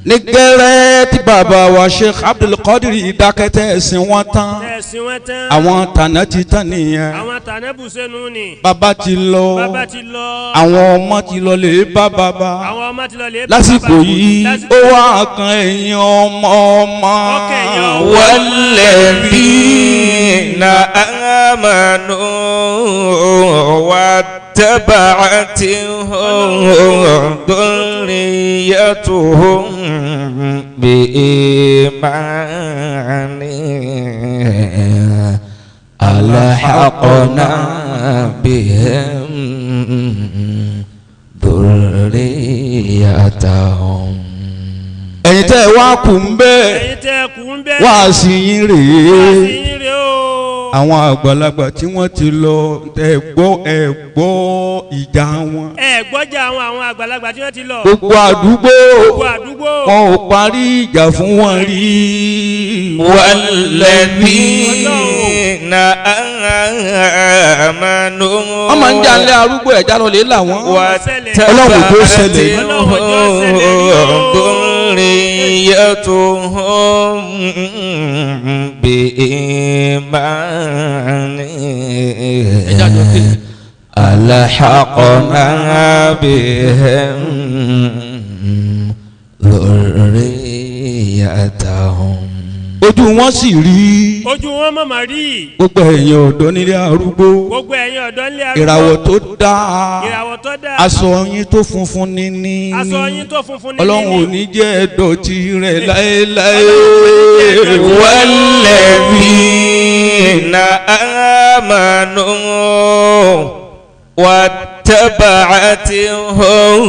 Ní gẹ́rẹ́ tí bàbá wa Sheikh Abdulkadir dákẹ́tẹ́ ẹ̀sìn wọn tán Tẹ̀sí wọn tán. àwọn tànà ti tán nìyẹn. Àwọn tànà bùsẹ̀nù ni. Bàbá ti lọ Bàbá ti lọ. àwọn ọmọ ti lọ lè bá bàbá Àwọn ọmọ ti lọ lè bá lásìkò bàbá. yìí Lásìkò ó wá kan ẹ̀yin ọmọ ọmọ. Ọkàn ẹ̀yin ọmọ. والذين آمنوا واتبعتهم ذريتهم بإيمان ألحقنا بهم ذريتهم. Ẹ̀yin tẹ́ ẹ wá kù ń bẹ́ẹ̀ Ẹ̀yin tẹ́ kù ń bẹ́ẹ̀. wá sí yín Wá rèé sí yín rèé o. àwọn àgbàlagbà tí wọ́n ti lọ ẹ gbọ́ ẹ gbọ́ ìjà wọn. Ẹ gbọ́jà àwọn àgbàlagbà tí wọ́n ti lọ. Gbogbo àdúgbò Gbogbo àdúgbò. wọn ò parí ìjà fún wọn rí. والذين آمنوا Wọ́n máa ń jà nílé arúgbó ẹ̀já lọ lè là wọ́n. Ọlọ́run tó ṣẹlẹ̀. ذريتهم بإيمان ألحقنا بهم ذريتهم. Ojú wọn sì rí. Ojú wọn mọ̀mọ́ rí. Gbogbo ẹ̀yin ọ̀dọ́ nílé arúgbó Gbogbo ẹ̀yin ọ̀dọ́ nílé arúgbó. ìràwọ̀ tó dáa Ìràwọ̀ tó dáa. aṣọ yín tó funfun níní Aṣọ yín tó funfun ní Ọlọ́run ò ní jẹ́ ẹ̀dọ̀tí rẹ̀ láéláé. والذين آمنوا واتبعتهم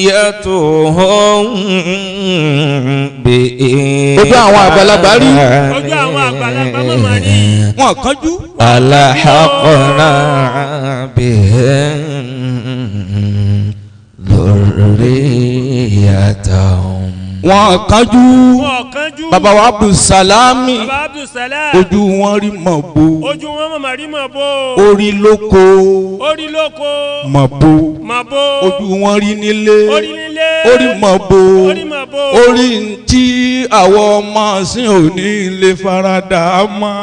ذريتهم بإيمان Ojú àwọn àgbàlagbà rí. Ojú àwọn àgbàlagbà mọ̀mọ́ rí. Wọn kánjú. ألحقنا بهم ذريتهم. Wọn kánjú. Wọn kánjú. Bàbá wa Abdulsalami Bàbá Abdulsalam. ojú wọn rí mọ̀ bo Ojú wọn mọ̀mọ́ rí mọ̀ bó. Orí lóko Orí lóko. mọ̀ bo Mọ̀ bó. ojú wọn rí nílé Orí nílé. orí mọ̀ bo Orí mọ̀ bó. orí ntí àwọn ọmọ sí òní lè farada mọ́.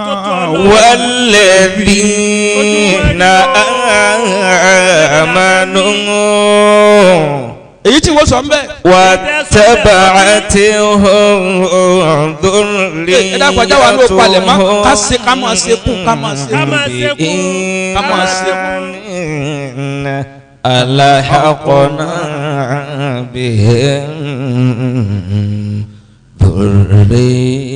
Tó tó ọlọ́run. والذين آمنوا Èyí tí wọ́n sọ ń bẹ̀. واتبعتهم Ẹ dákun ajá wa ló palẹ̀ mọ́ ká ṣe ká máa ṣe kú ká máa ṣe Ká kú. máa ṣe kú. Ká máa ṣe kú. ألحقنا بهم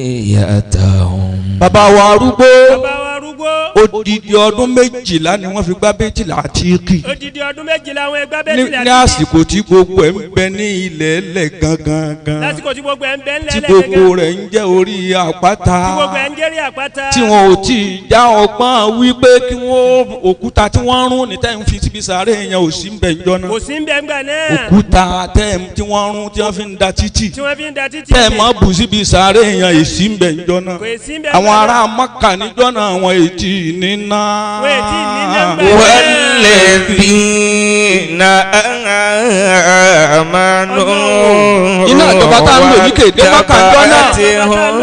ذريتهم. Bàbá wa arúgbó Bàbá wa arúgbó. Odidi ọdún 12 ni wọ́n fi gbá Baitul Atiqi. Odidi ọdún 12 àwọn ẹgbẹ́ Baitul Atiqi. Ní àsìkò tí gbogbo ẹ̀ ń bẹ ní ilẹ̀ ẹlẹ̀ gangan gan. Lásìkò tí gbogbo ẹ̀ ń bẹ ńlẹ̀ tí ẹlẹ̀ gangan. Gbogbo rẹ̀ ń jẹ́ orí àpáta. Tí gbogbo ẹ̀ ń jẹ́rí àpáta. Tí wọn ò tí ì já ọgbọ́n wípé kí wọ́n òkúta tí wọ́n rún ní tẹ́ ń fi síbi sàárè yẹn ò sí ń bẹ̀ ń jọ́nà. Kò sí ń bẹ̀ ń gbà náà. Òkúta tẹ́ tí wọ́n rún tí wọ́n fi ń da títì. Tí wọ́n fi ń da títì. Tẹ́ mọ́ bù síbi sàárè yẹn èsì ń bẹ̀ ń jọ́nà. Kò sí ń bẹ̀ ń Àwọn gbà ará náà. Mọ́kà níjọ́ náà àwọn ètí níná. Wọ́n ètí níná ń gbà náà. والذين آمنوا Iná ìjọba tá a ń lò ní kéde Mọ́kà ńjọ́ náà. واتبعتهم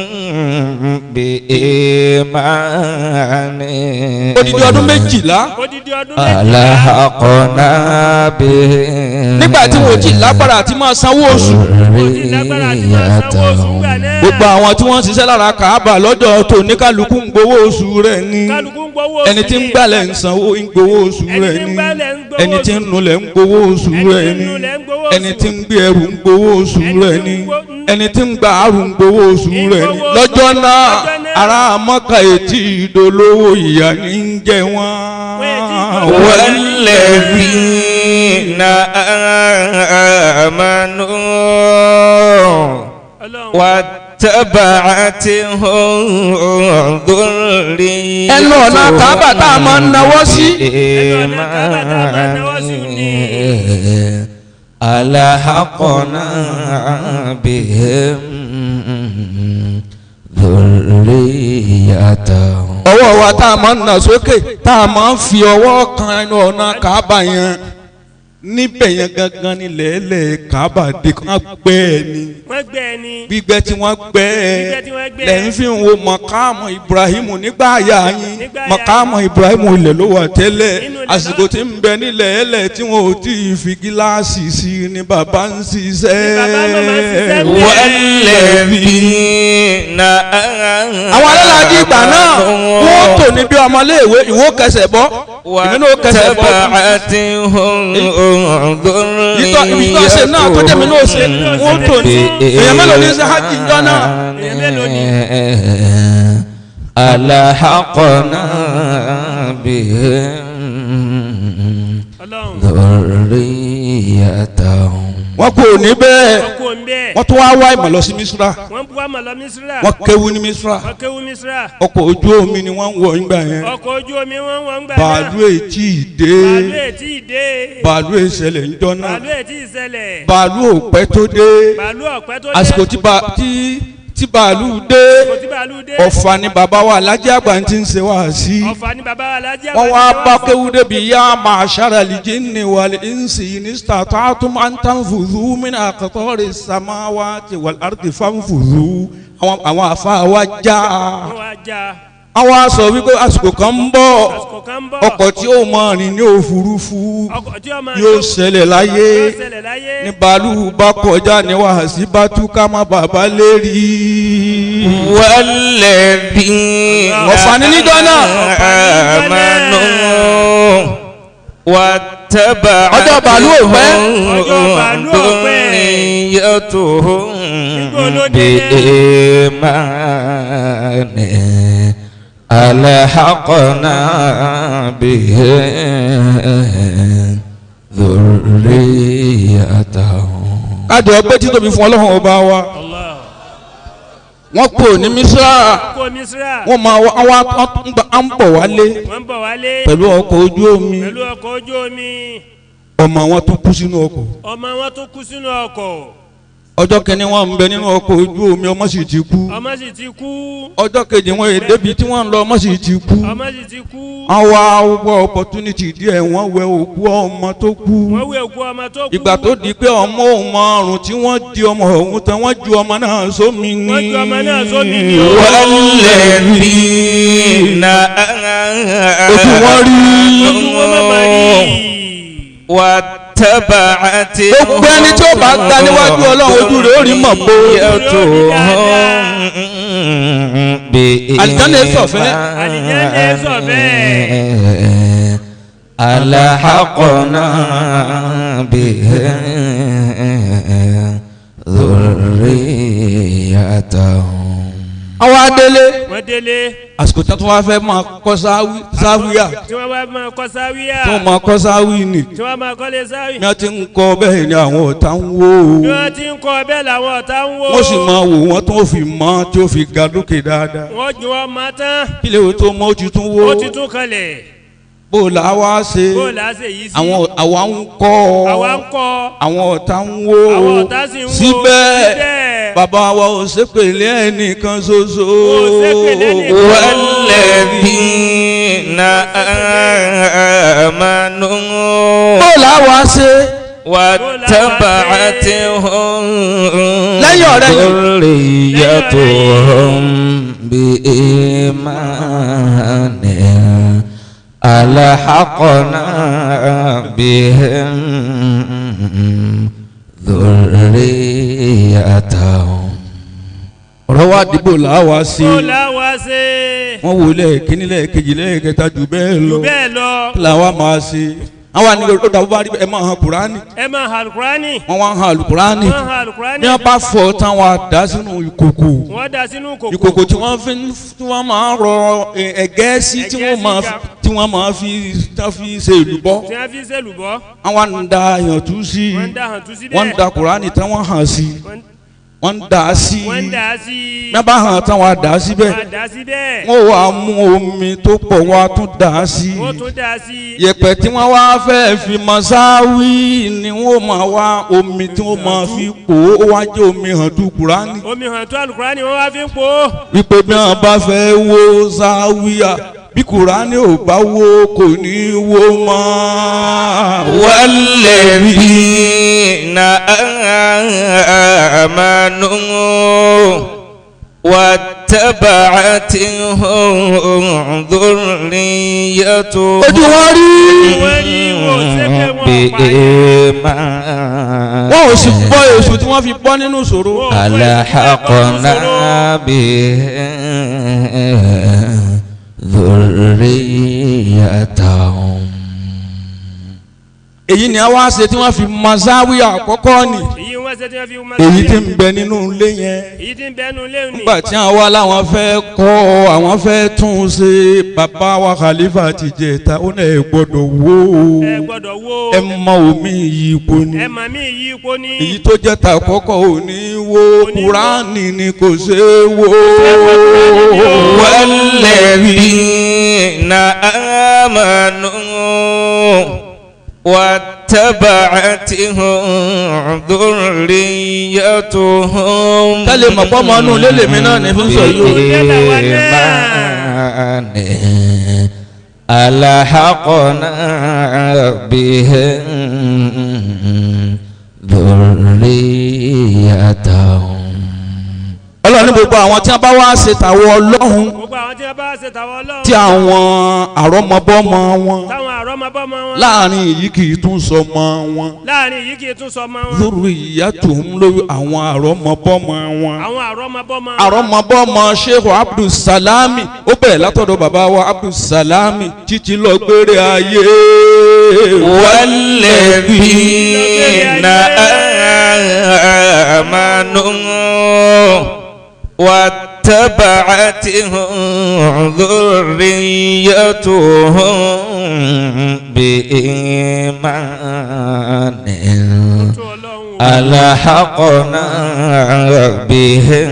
ذريتهم بإيمان Odidi ọdún 12. Odidi ọdún 12. ألحقنا بهم Nígbà tí wọn ò tí ì lágbára àti máa sanwó oṣù. Kò sí lágbára àti máa sanwó oṣù gbà náà. Gbogbo àwọn tí wọ́n ń ṣiṣẹ́ lára Kàábà lọ́jọ́ tó ní kálukú ń gbowó oṣù rẹ̀ ni. Kálukú ń gbowó oṣù Ẹni tí ń ni. gbálẹ̀ ń sanwó ń gbowó oṣù Ẹni rẹ̀ tí ń ni. gbálẹ̀ ń gbowó Ẹni tí ń oṣù. nulẹ̀ ń gbowó oṣù Ẹni rẹ̀ tí ń ni. nulẹ̀ ń gbowó Ẹni oṣù. tí ń gbé ẹrù ń gbowó oṣù Ẹni rẹ̀ tí ń ni. gbó- Ẹni tí ń gba àrùn ń gbowó oṣù Ń rẹ̀ ni. gbowó oṣù. Lọ́jọ́ náà Lọ́jọ́ náà. ará Mọ́kà etí ìdólówó ìyà ní ń jẹ wọ́n. Wọ́n ètí ìdólówó. والذين آمنوا Ọlọ́run. واتبعتهم ذريتهم Ẹnu ọ̀nà Kàábà tá a máa ń nawọ́ sí. Ẹnu ọ̀nà Kàábà tá a máa ń nawọ́ sí ni. ألحقنا بهم ذريتهم Ọwọ́ wa tá a máa ń nà sókè tá a máa ń fi ọwọ́ kan ẹnu ọ̀nà Kàábà yẹn níbẹ̀ yẹn gangan ni lẹ́lẹ̀ Kàábà dé kán gbẹ́ ẹ ni Wọ́n gbẹ́ ẹni. Gbígbẹ́ tí wọ́n gbẹ́ ẹ Gbígbẹ́ tí wọ́n gbẹ́ ẹ. lẹ́yìn fi ń wo mọ̀kámù Ibrahim nígbà àyà yín. Nígbà àyà. Mọ̀kámù Ibrahim ilẹ̀ ló wà tẹ́lẹ̀. Inú ilẹ̀ Àsìkò ló- tí ń bẹ nílẹ̀ ẹlẹ̀ tí wọn ò tí ì fi gíláàsì sí ni bàbá ń ṣiṣẹ́. Ni bàbá màmá ń ṣiṣẹ́ ń bẹ̀. والذين Àwọn alálàájì ìgbà náà wọ́n tò ní bí ọmọléèwé ìwọ kẹsẹ̀ bọ́ èmi náà kẹsẹ̀ bọ́. واتبعتهم Ìtọ́ ibi tó ṣe náà tó jẹ́ mi náà ṣe wọ́n tò ní. Èèyàn mélòó ní ṣe hajj ìjọ náà? Èèyàn mélòó ni? ألحقنا بهم Ọlọ́run. ذريتهم Wọ́n kò ní bẹ́ẹ̀. Wọ́n kú òun bẹ́ẹ̀. Wọ́n tún wá wá ìmọ̀ lọ sí Misra. Wọ́n bu àmọ̀ lọ Mísírà. Wọ́n kéwú ní Misra. Wọ́n kéwú Mísírà. Ọkọ̀ ojú omi ni wọ́n ń wọ̀ nígbà yẹn. Ọkọ̀ ojú omi wọ́n wọ́n ń gbà náà. Bàálù ètí ìdè. Bàálù ètí ìdè. Bàálù ìṣẹ̀lẹ̀ ńjọ́ náà. Bàálù ètí ìṣẹ̀lẹ̀. Bàálù ò pẹ́ tó dé. Bàálù ọ̀pẹ́ tó dé. Àsìkò tí tí bàálù dé. Àsìkò tí bàálù dé. Ọ̀fà ni bàbá wa Alájí Àgbà ti ń ṣe wá sí. Ọ̀fà ni bàbá wa Alájí Àgbà Wọ́n ti wá ṣe bá wá sí. kéwú débi yá ma'shara al-jinni wal-insi in istata'tum an tanfudhu min aqtari samawati wal-ardi fanfudhu. Àwọn àfa wa já. Wọ́n wá já. Àwọn aṣọ wípé àsìkò kan ń bọ̀. Àsìkò kan ń bọ̀. Ọkọ̀ tí ó máa rìn ní òfurufú Ọkọ̀ tí ó máa yóò ṣẹlẹ̀ láyé. Yóò ṣẹlẹ̀ láyé. Ní bàálù bá kọjá ní wàhásí bá túká má bàbá lérí. والذين Ọ̀fà ni níjọ́ náà. آمنوا واتبعتهم Ọjọ́ bàálù ò pẹ́. Ọjọ́ bàálù ò pẹ́. ذريتهم Nígbà olóde náà. بإيمان ألحقنا بهم ذريتهم Kájọ ọgbẹ́ títóbi fún Ọlọ́run ọba wa. Allah. Wọ́n kò ní Mísírà. Kó Mísírà. Wọ́n máa wá wá ń bọ̀ wálé Wọ́n ń bọ̀ wálé. pẹ̀lú ọkọ̀ ojú omi. Pẹ̀lú ọkọ̀ ojú omi. Ọmọ wọn tún kú sínú ọkọ̀. Ọmọ wọn tún kú sínú ọkọ̀. Ọjọ́ kìíní wọn ń bẹ nínú ọkọ̀ ojú omi ọmọ sì ti kú. Ọmọ sì ti kú. Ọjọ́ kejì wọn èdè bíi tí wọ́n ń lọ ọmọ sì ti kú. Ọmọ sì ti kú. Wọ́n wá wọ opportunity díẹ̀ wọ́n wẹ òkú ọmọ tó kú. Wọ́n wé òkú ọmọ tó kú. Ìgbà tó di pé ọmọ òun márùn tí wọ́n di ọmọ òun tán wọ́n ju ọmọ náà sómi ní. Wọ́n ju ọmọ náà sómi ní. والذين Ojú wọn rí. Ojú wọn má máa rí. واتبعتهم Gbogbo ẹni tí ó bá gba níwájú Ọlọ́run ojú rẹ̀ ó rí mọ̀ bó. ذريتهم Àlìjánnà sọ̀fẹ́. Àlìjánnà sọ̀fẹ́. ألحقنا بهم ذريتهم. Àwọn adélé. Wọ́n délé. Àsìkò tí wọ́n fẹ́ máa kọ́ sáwíà. Tí wọ́n bá máa kọ́ sáwíà. Tí wọ́n máa kọ́ sáwí ni. Tí wọ́n máa kọ́lé sáwí. Ní wọ́n ti ń kọ́ bẹ́ẹ̀ ni àwọn ọ̀tá ń wò. Ní wọ́n ti ń kọ́ bẹ́ẹ̀ làwọn ọ̀tá ń wò. Wọ́n sì máa wò wọ́n tó fi mọ́ tí ó fi ga lókè dáadáa. Wọ́n ju wọn máa tán. Kílẹ̀ wo tó mọ́ ojú tún wó. Ó ti tún kanlẹ̀. Bó la wá ṣe. Bó la ṣe yìí sí. Àwọn àwa ń kọ́. Àwa ń kọ́. Àwọn ọ̀tá ń wò. Àwọn ọ̀tá sì ń wò. Síbẹ̀. Bàbá wa ò ṣépèlé ẹnìkan ṣoṣo. Walladhina amanu. Bó la wá ṣe. Wattaba'athum lẹ́yìn ọ̀rẹ́ yìí. Dhurriyyatuhum bi-imanin alhaqna bihim dhurriyyatahum. Ọ̀rọ̀ wa dìbò làwa ṣe. Bó làwa ṣe. Wọ́n wò lẹ́ẹ̀kíní lẹ́ẹ̀kejì lẹ́ẹ̀kẹta jù bẹ́ẹ̀ lọ. Jù bẹ́ẹ̀ lọ. Làwa máa ṣe. Àwọn àníkè ó dàbọ̀ bá rí ẹ máa han Kùránì. Ẹ máa han Kùránì. Wọ́n wá han Kùránì. Wọ́n han Kùránì. Ní wọ́n bá fọ̀ tán wọ́n á dà sínú ìkòkò. Wọ́n dà sínú ìkòkò. Ìkòkò tí wọ́n fi tí wọ́n máa rọ ẹ̀gẹ́ sí tí wọ́n máa fi ṣe èlùbọ́. Tí wọ́n fi ṣe èlùbọ́. Àwọn ń da yàntú sí. Wọ́n ń da hàntú sí bẹ́ẹ̀. Wọ́n ń da Kùránì tán wọ́n hàn sí. Wọ́n ń dà sí. Wọ́n ń dà sí. Ní wọ́n bá hàn tán wọ́n á dà síbẹ̀. Wọ́n á dà síbẹ̀. Wọ́n wá mú omi tó pọ̀ wọ́n á tún dà sí. Wọ́n tún dà sí. Yẹ̀pẹ̀ tí wọ́n wá fẹ́ fi mọ sáwí ni wọ́n máa wá omi tí wọ́n máa fi pò ó wá jẹ́ omi hàn tú Kùránì. Omi hàn tú Àlùkùránì wọ́n wá fi ń pò ó. Wípé bí wọ́n bá fẹ́ wó sáwíà bí Kùránì ò bá wó kò ní wó mọ́. Walladhina amanu wattaba'athum dhurriyyatuhum. Ojú wọn rí. Bi-iman. Wọ́n ò sì bọ́ èṣù tí wọ́n fi bọ́ nínú ìṣòro. Alhaqna bihim dhurriyyatahum. Èyí ni a wá ṣe tí wọ́n fi mọ záwíà àkọ́kọ́ ni. Èyí tí ń bẹ nínú ilé yẹn. Èyí tí ń bẹ nínú ilé ni. Nígbà tí àwọn wá láwọn fẹ́ kọ́ àwọn fẹ́ tún un ṣe bàbá wa Khalifa ti jẹ ta ó náà ẹ gbọ́dọ̀ wó o. Ẹ gbọ́dọ̀ wó. Ẹ mọ omi yìí ipò ni. Ẹ mọ mi yìí ipò ni. Èyí tó jẹ́ ta àkọ́kọ́ ò ní wó Kùránì ni kò ṣe é wó. Walladhina amanu wattaba'athum dhurriyyatuhum. Tẹ́lẹ̀ mọ̀ pọ́ mọ́ inú lélẹ̀ mi náà ní fún sọ yìí. Bi-imani alhaqna bihim dhurriyyatahum. Ọlọ́run ní gbogbo àwọn tí wọ́n bá wá ṣe tàwọn Ọlọ́run Gbogbo àwọn tí wọ́n bá ṣe tàwọn Ọlọ́run. tí àwọn àrọ́mọbọ́mọ wọn Táwọn àrọ́mọbọ́mọ wọn. láàrin yìí kì í tún sọmọ wọn. Láàrin yìí kì í tún sọmọ wọn. Dhurriyyatuhum lórí àwọn àrọ́mọbọ́mọ wọn. Àwọn àrọ́mọbọ́mọ. Àrọ́mọbọ́mọ Sheikh Abdulsalami ó bẹ̀rẹ̀ látọ̀dọ̀ bàbá wa Abdulsalami títí lọ gbére ayé. Walladhina amanu wattaba'athum dhurriyyatuhum bi-imanin Tó Ọlọ́run. alhaqna bihim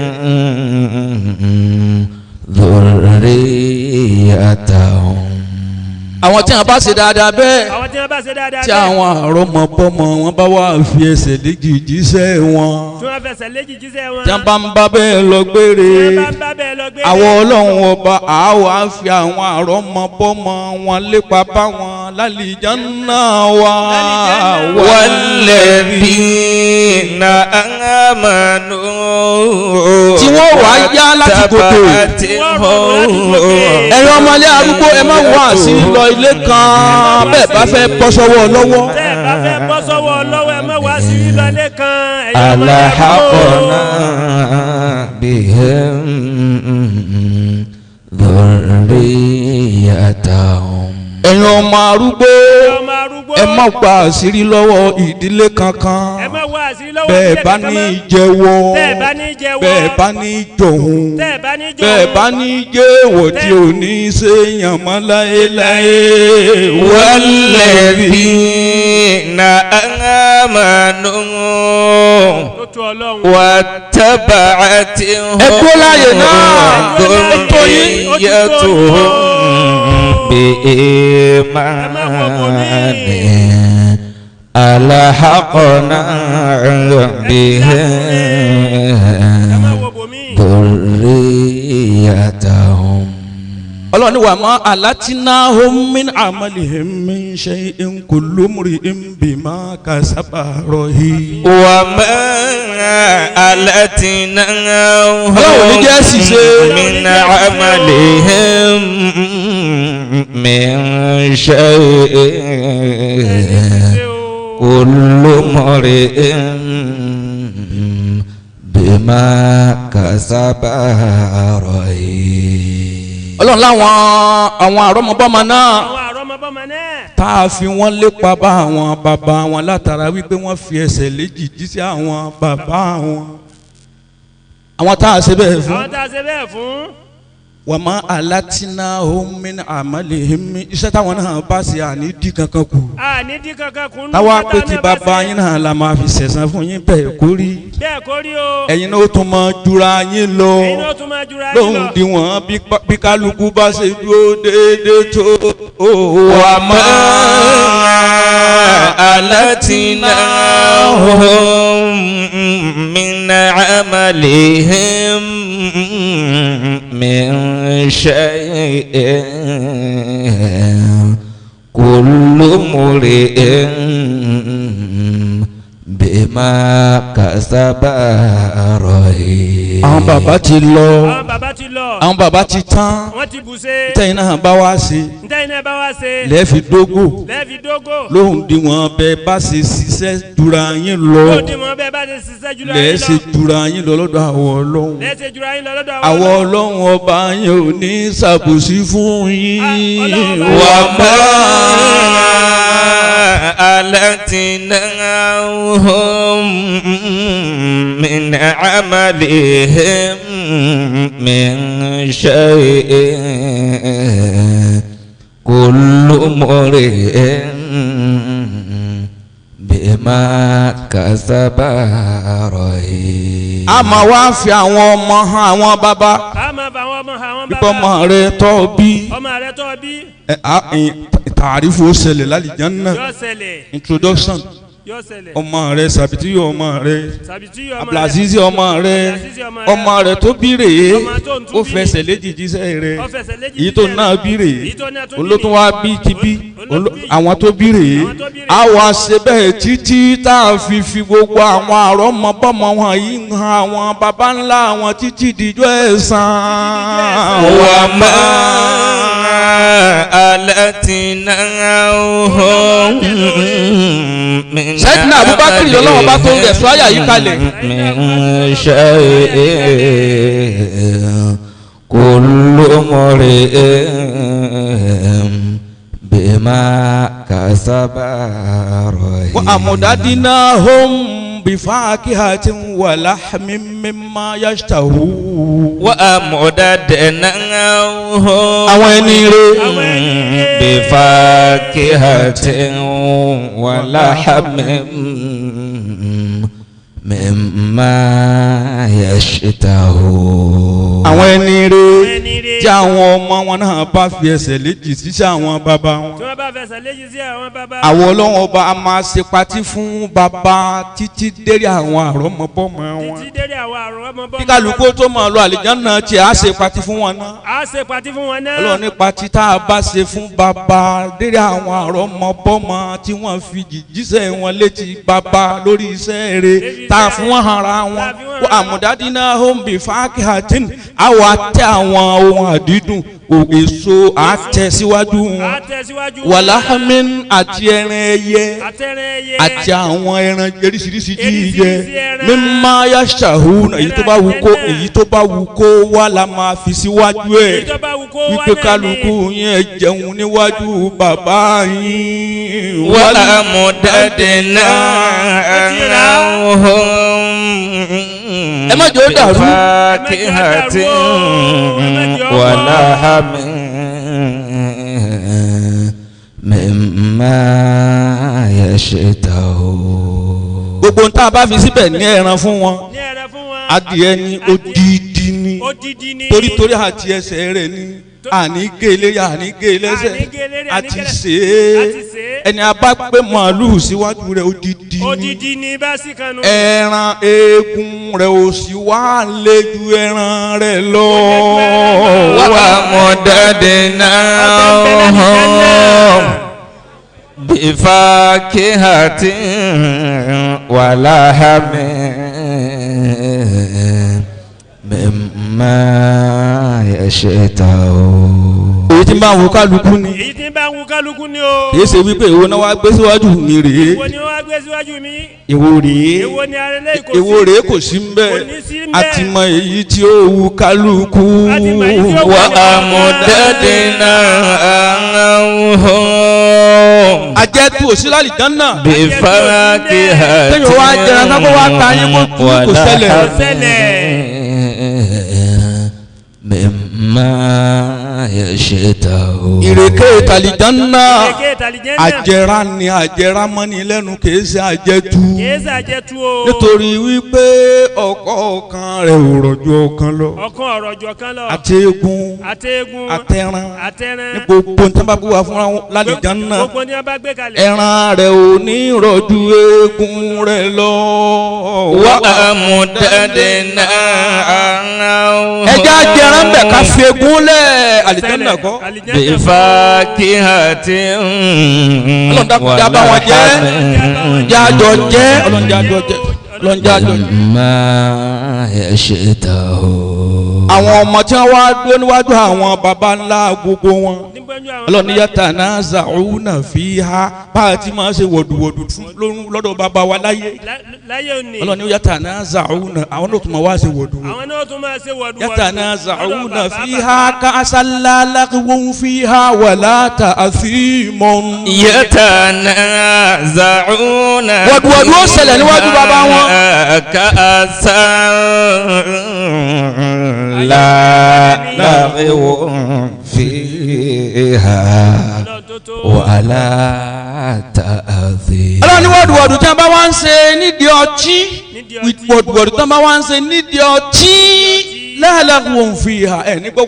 dhurriyyatahum. Àwọn tí wọn bá ṣe dáadáa bẹ́ẹ̀ Àwọn tí wọ́n bá ṣe dáadáa tí bẹ́ẹ̀. àwọn àrọ́mọbọ́mọ wọn bá wà fi ẹsẹ̀ léjì jíṣẹ́ wọn Tí wọ́n fẹsẹ̀ léjì jíṣẹ́ wọn. tí wọn bá ń bá bẹ́ẹ̀ lọ gbére Tí wọ́n bá ń bá bẹ́ẹ̀ lọ gbére. àwọn Ọlọ́run ọba àwa fi àwọn àrọ́mọbọ́mọ wọn lépa bá wọn lálìjánnà wa. Walladhina amanu. Tí wọ́n wá yá láti gòkè. Ẹ̀yin ọmọlé arúgbó ẹ má wá sí lọ ilé kan bẹ́ẹ̀ bá fẹ́ bọ́ sọ́wọ́ lọ́wọ́. Tẹ́ ẹ bá fẹ́ bọ́ sọ́wọ́ lọ́wọ́ ẹ má wá sí lọlé kan. Ẹ̀yin ọmọlé arúgbó. Alhaqna bihim dhurriyyatahum. Ẹ̀yin ọmọ arúgbó Ọmọ arúgbó. gbó. Ẹ má gba àṣírí lọ́wọ́ ìdílé kankan. Ẹ má wá àṣírí lọ́wọ́ Bẹ́ẹ̀ ìdílé bá kankan ní mọ́. jẹ́wọ́. Tẹ́ ẹ bá ní jẹ́wọ́. Bẹ́ẹ̀ bá ní jọ̀hún. Tẹ́ ẹ bá ní jọ̀hún. Bẹ́ẹ̀ bá ní jẹ́wọ́ tí ò ní ṣèyàn mọ́ láéláé. والذين آمنوا Tó tó Ọlọ́run. واتبعتهم Ẹ kú láàyè náà. ذريتهم بإيمان ألحقنا Ẹ má بهم wo bòmí. ذريتهم. Ọlọ́run ní wà má alatinahum min amalihim min shay'in kullu mri'in bima kasaba rahin. وما ألتناهم Ọlọ́run ní jẹ́ ṣìṣe. من عملهم من شيء. Ṣé o. كل امرئ بما كسب رهين. Ọlọ́run láwọn àwọn àrọ́mọbọ́mọ náà Àwọn àrọ́mọbọ́mọ náà. tá a fi wọ́n lépa bá àwọn bàbá wọn látara wípé wọ́n fi ẹsẹ̀ léjìjí sí àwọn bàbá wọn. Àwọn tá a ṣe bẹ́ẹ̀ fún. Àwọn tá a ṣe bẹ́ẹ̀ fún. Wa ma alatinahum min amalihim, iṣẹ́ táwọn náà bá ṣe àní dí kankan kù. A ní dín kankan kún. Táwa pé ti bàbá yín náà la máa fi ṣẹ̀san fún yín, bẹ́ẹ̀ kó rí. Bẹ́ẹ̀ kó rí o. Ẹ̀yin náà ó tún máa jura yín lọ. Ẹ̀yin náà tún máa jura yín Lóhùn lọ. díwọ̀n bí kálukú bá ṣe dúró déédéé tó. وما ألتناهم من عملهم من شيء. كل امرئ بما كسب رهين. Àwọn bàbá ti lọ. Àwọn bàbá ti lọ. Àwọn bàbá ti tán. Wọ́n ti bù ṣe. Tẹ̀yin náà bá wá sí Ntẹ́yìn náà bá wá ṣe. lẹ́ẹ̀fi dógò. Lẹ́ẹ̀fi dógò. Lóhùn díwọ̀n bẹ́ẹ̀ bá ṣe ṣiṣẹ́ jura yín lọ. Ó dì mọ́ bẹ́ẹ̀ bá ṣe ṣiṣẹ́ jùlọ yín Lẹ́ẹ̀ lọ. ṣe jura yín lọ lọ́dọ̀ àwọn Ọlọ́run. Lẹ́ẹ̀ ṣe jura yín lọ lọ́dọ̀ Àwọn Ọlọ́run ọba yín ò ní ṣàbòsí fún yín. Ọlọ́run ọba. وما ألتناهم من عملهم من شيء. كل امرئ بما كسب رهين. A máa wá fi àwọn ọmọ hàn àwọn bàbá. A máa bá àwọn ọmọ àwọn Bíbọ́ bàbá. ọmọ rẹ tọ́ bí. Ọmọ rẹ tọ́ bí. Ẹ, tàrífù ó ṣẹlẹ̀ lálìjánnà. Yóò ṣẹlẹ̀. Introduction. Yóò ṣẹlẹ̀. Ọmọ rẹ sàbìtì ọmọ rẹ. Sàbìtì ọmọ rẹ. Abdulaziz ọmọ rẹ. Abdulaziz ọmọ rẹ. Ọmọ rẹ tó bí rèé. Ọmọ tó ń tún Ó bí. fẹsẹ̀ léjìjí sẹ́ rẹ. Ó fẹsẹ̀ léjìjí Èyí tó sẹ́ rẹ. náà bí rèé. Èyí tó náà tó bí Olótún rèé. wá bí ti bí. Àwọn tó bí rèé. Àwọn tó bí rèé. A wá ṣe bẹ́ẹ̀ títí tá a fi fi gbogbo àwọn àrọ́mọbọ́mọ wọn yìí hàn àwọn baba ńlá àwọn títí dijọ́ ẹ̀san. وما ألتناهم من Sayyidina Abubakar lọ́lọ́run bá tó ń rẹ̀ sọ àyà yìí kalẹ̀. من شيء. كل امرئ بما كسب رهين. وأمددناهم بفاكهة ولحم مما يشتهون. وأمددناهم Àwọn ẹni rè. بفاكهة ولحم مما يشتهون. Àwọn ẹni rè Ẹni rè. tí àwọn ọmọ wọn náà bá fi ẹsẹ̀ léjì síṣẹ́ àwọn bàbá wọn. Tí wọ́n bá fẹsẹ̀ léjì sí àwọn bàbá. Àwọn Ọlọ́run ọba a máa ṣe patí fún bàbá títí dérí àwọn àrọ́mọbọ́mọ wọn. Títí dérí àwọn àrọ́mọbọ́mọ. Kí kálukú tó máa lọ àlìjánnà tí a ṣe patí fún wọn náà. A ṣe patí fún wọn náà. Ọlọ́run ní patí tá a bá ṣe fún bàbá dérí àwọn àrọ́mọbọ́mọ tí wọ́n fi jìjísẹ́ wọn létí bàbá lórí iṣẹ́ rẹ̀ tá a fún wọn hara wọn. Wọ́n àmúdádínà home bí fákìhàtìn àwọn àtẹ àwọn ohun àdídùn Èso àtẹ̀síwájú wọn wàláhámín àti ẹran ẹyẹ àti àwọn ẹran oríṣiríṣi jíjẹ mímá yàṣàhù èyí tó bá wù kó èyí tó bá wù kó wà la máa fi síwájú ẹ̀ wípé kálukú yẹn jẹun níwájú bàbá yín. وأمددناهم Ẹ má jẹ́ ó dàrú. بفاكهة ولحم مما يشتهون. Gbogbo nta bá fi síbẹ̀ ní ẹran fún wọn ní ẹran fún wọn. Adìẹ ni odidi ni Odidi ni. Torítorí àti ẹsẹ̀ rẹ̀ ni àní gé lérí àní gé lẹ́sẹ̀ Àní gé lérí, àní àti gé lẹ́sẹ̀. sè Àti sè é é. ẹni a bá gbé màálùú síwájú rẹ̀ odidi ni Odidi ni bá sí kanu. Ẹran eegun rẹ̀ ò sì wá lé ju ẹran rẹ̀ lọ. وأمددناهم بفاكهة ولحم مما يشتهون. Èyí tí ń bá wo kálukú ni. Èyí tí ń bá ń wú kálukú ni o. Kì í ṣe wípé èwo náà wá gbé síwájú mi rèé. Èwo ni wọ́n á gbé síwájú mi. Èwo rèé. Èwo ni arẹlẹ́ kò sí. Èwo rèé kò sí ń bẹ̀. Kò ní sí ń bẹ̀. A ti mọ èyí tí ó wù kálukú. A ti mọ èyí tí ó wù وأمددناهم Àjẹtù òsì lálìjánnà. بفاكهة Téèyàn wá jẹran tán kó wá ta yín kó tú kò ṣẹlẹ̀. Kò ṣẹlẹ̀. مما يشتهون. Ìrèké tàlìjánnà. Ìrèké tàlìjánnà. Àjẹrà ni àjẹrà mọ́ni lẹ́nu kìí ṣe àjẹtù. Kìí ṣe àjẹtù o. Nítorí wípé ọ̀kọ̀ọ̀kan rẹ̀ ò rọ̀jò ọ̀kan lọ. Ọ̀kan ọ̀rọ̀ jọ kan lọ. Àti eegun Àti eegun. àtẹran Àtẹran. ní gbogbo nǹkan bá wà fúnra wọn lálìjánnà. Gbogbo ní wọ́n bá gbé kalẹ̀. Ẹran rẹ̀ ò ní rọ̀jò eegun rẹ̀ lọ. وأمددناهم Ẹja jẹran bẹ̀ ká fi eegun lẹ̀ àlìjánnà kọ́. Àlìjánnà. بفاكهة Ọlọ́run dákun já bá wọn jẹ́. Jájọ jẹ́ Ọlọ́run jájọ jẹ́ Ọlọ́run jájọ jẹ́. مما يشتهون. Àwọn ọmọ tí wọ́n wá dúró níwájú àwọn baba ńlá gbogbo wọn. Nígbẹ́jú àwọn Ọlọ́run ní yatanaza'una fiha bá a ti máa ṣe wọ̀dùwọ̀dù fún lọ́dọ̀ bàbá wa láyé. Láyé òní. Ọlọ́run ní yatanaza'una àwọn náà tún máa wá ṣe wọ̀dùwọ̀dù. Àwọn náà tún máa ṣe wọ̀dùwọ̀dù. Yatanaza'una fiha ka'san la laghwun fiha wala ta'thimun. يتنازعون Wọ̀dùwọ̀dù ó ṣẹlẹ̀ níwájú bàbá wọn. كأسا لا لغو فيها Ọlọ́run tó tó. ولا تأثيم. Ọlọ́run ní wọ̀dùwọ̀dù tí wọ́n bá wá ń ṣe nídìí ọtí Nídìí ọtí. wọ̀dùwọ̀dù tí wọ́n bá wá ń ṣe nídìí ọtí la laghwun fiha ẹ̀ ní gbọ́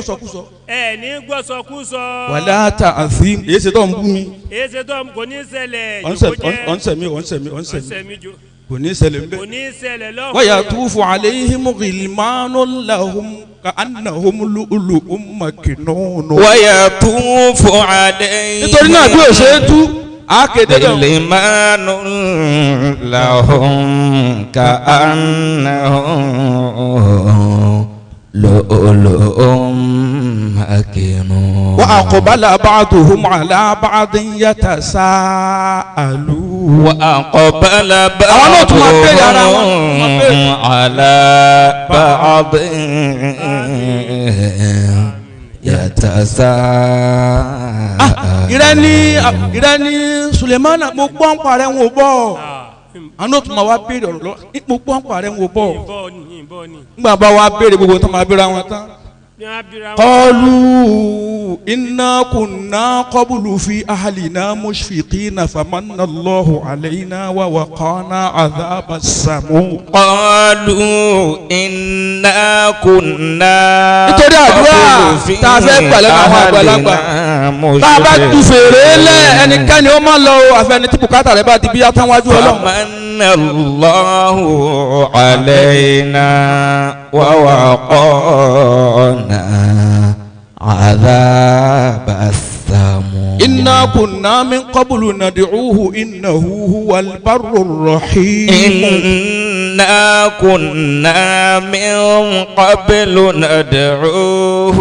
sọkúsọ. Ẹ ní gbọ́sọkúsọ. Wala ta'thim èyí ṣe tó ń bú mi. Èyí ṣe tó kò ní ṣẹlẹ̀. Jòkó jẹ́. Ọ̀nsẹ̀mí ọ̀nsẹ̀mí ọ̀nsẹ̀mí Ọ̀nsẹ̀mí jò. kò ní ṣẹlẹ̀ ń Kò bẹ̀. ní ṣẹlẹ̀ lọ́hùn. Wa yatufu alayhim ghilmanun lahum ka'annahum lu'lu'un maknun. ويطوف عليهم Nítorí náà bí o ṣe é tú a kéde dẹ̀. غلمان لهم كأنهم لؤلؤ مكنون. وأقبل بعضهم على بعض يتساءلون. وأقبل Àwọn náà tún máa béèrè ara wọn, máa béèrè. بعضهم على بعض يتساءلون. Ìrẹ́ ní Sulemana mo gbọ́ ń parẹ́ ń wò bọ̀. Àwọn náà tún máa wá béèrè ọ̀rọ̀ lọ mo gbọ́ ń parẹ́ ń wò bọ̀. Ìbọn ni ìbọn ni. Nígbà bá wa béèrè gbogbo tó máa béèrè àwọn tán. Bí wọ́n á bíra wọn. قالوا إنا كنا قبل في أهلنا مشفقين فمن الله علينا ووقانا عذاب السموم. قالوا إنا كنا Nítorí àdúrà tá a fẹ́ gbà lẹ́nu àwọn àgbàlagbà bá a bá ju fèrè lẹ̀ ẹnikẹ́ni ó má lọ o àfẹni tí bùkátà rẹ̀ bá di bíyá tán wájú Ọlọ́run. فمن الله علينا ووقانا عذاب السموم. إنا كنا من قبل ندعوه إنه هو البر الرحيم. إنا كنا من قبل ندعوه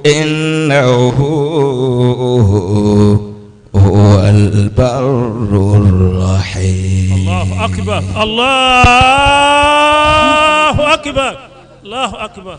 إنه هو البر الرحيم. الله أكبر الله أكبر الله أكبر.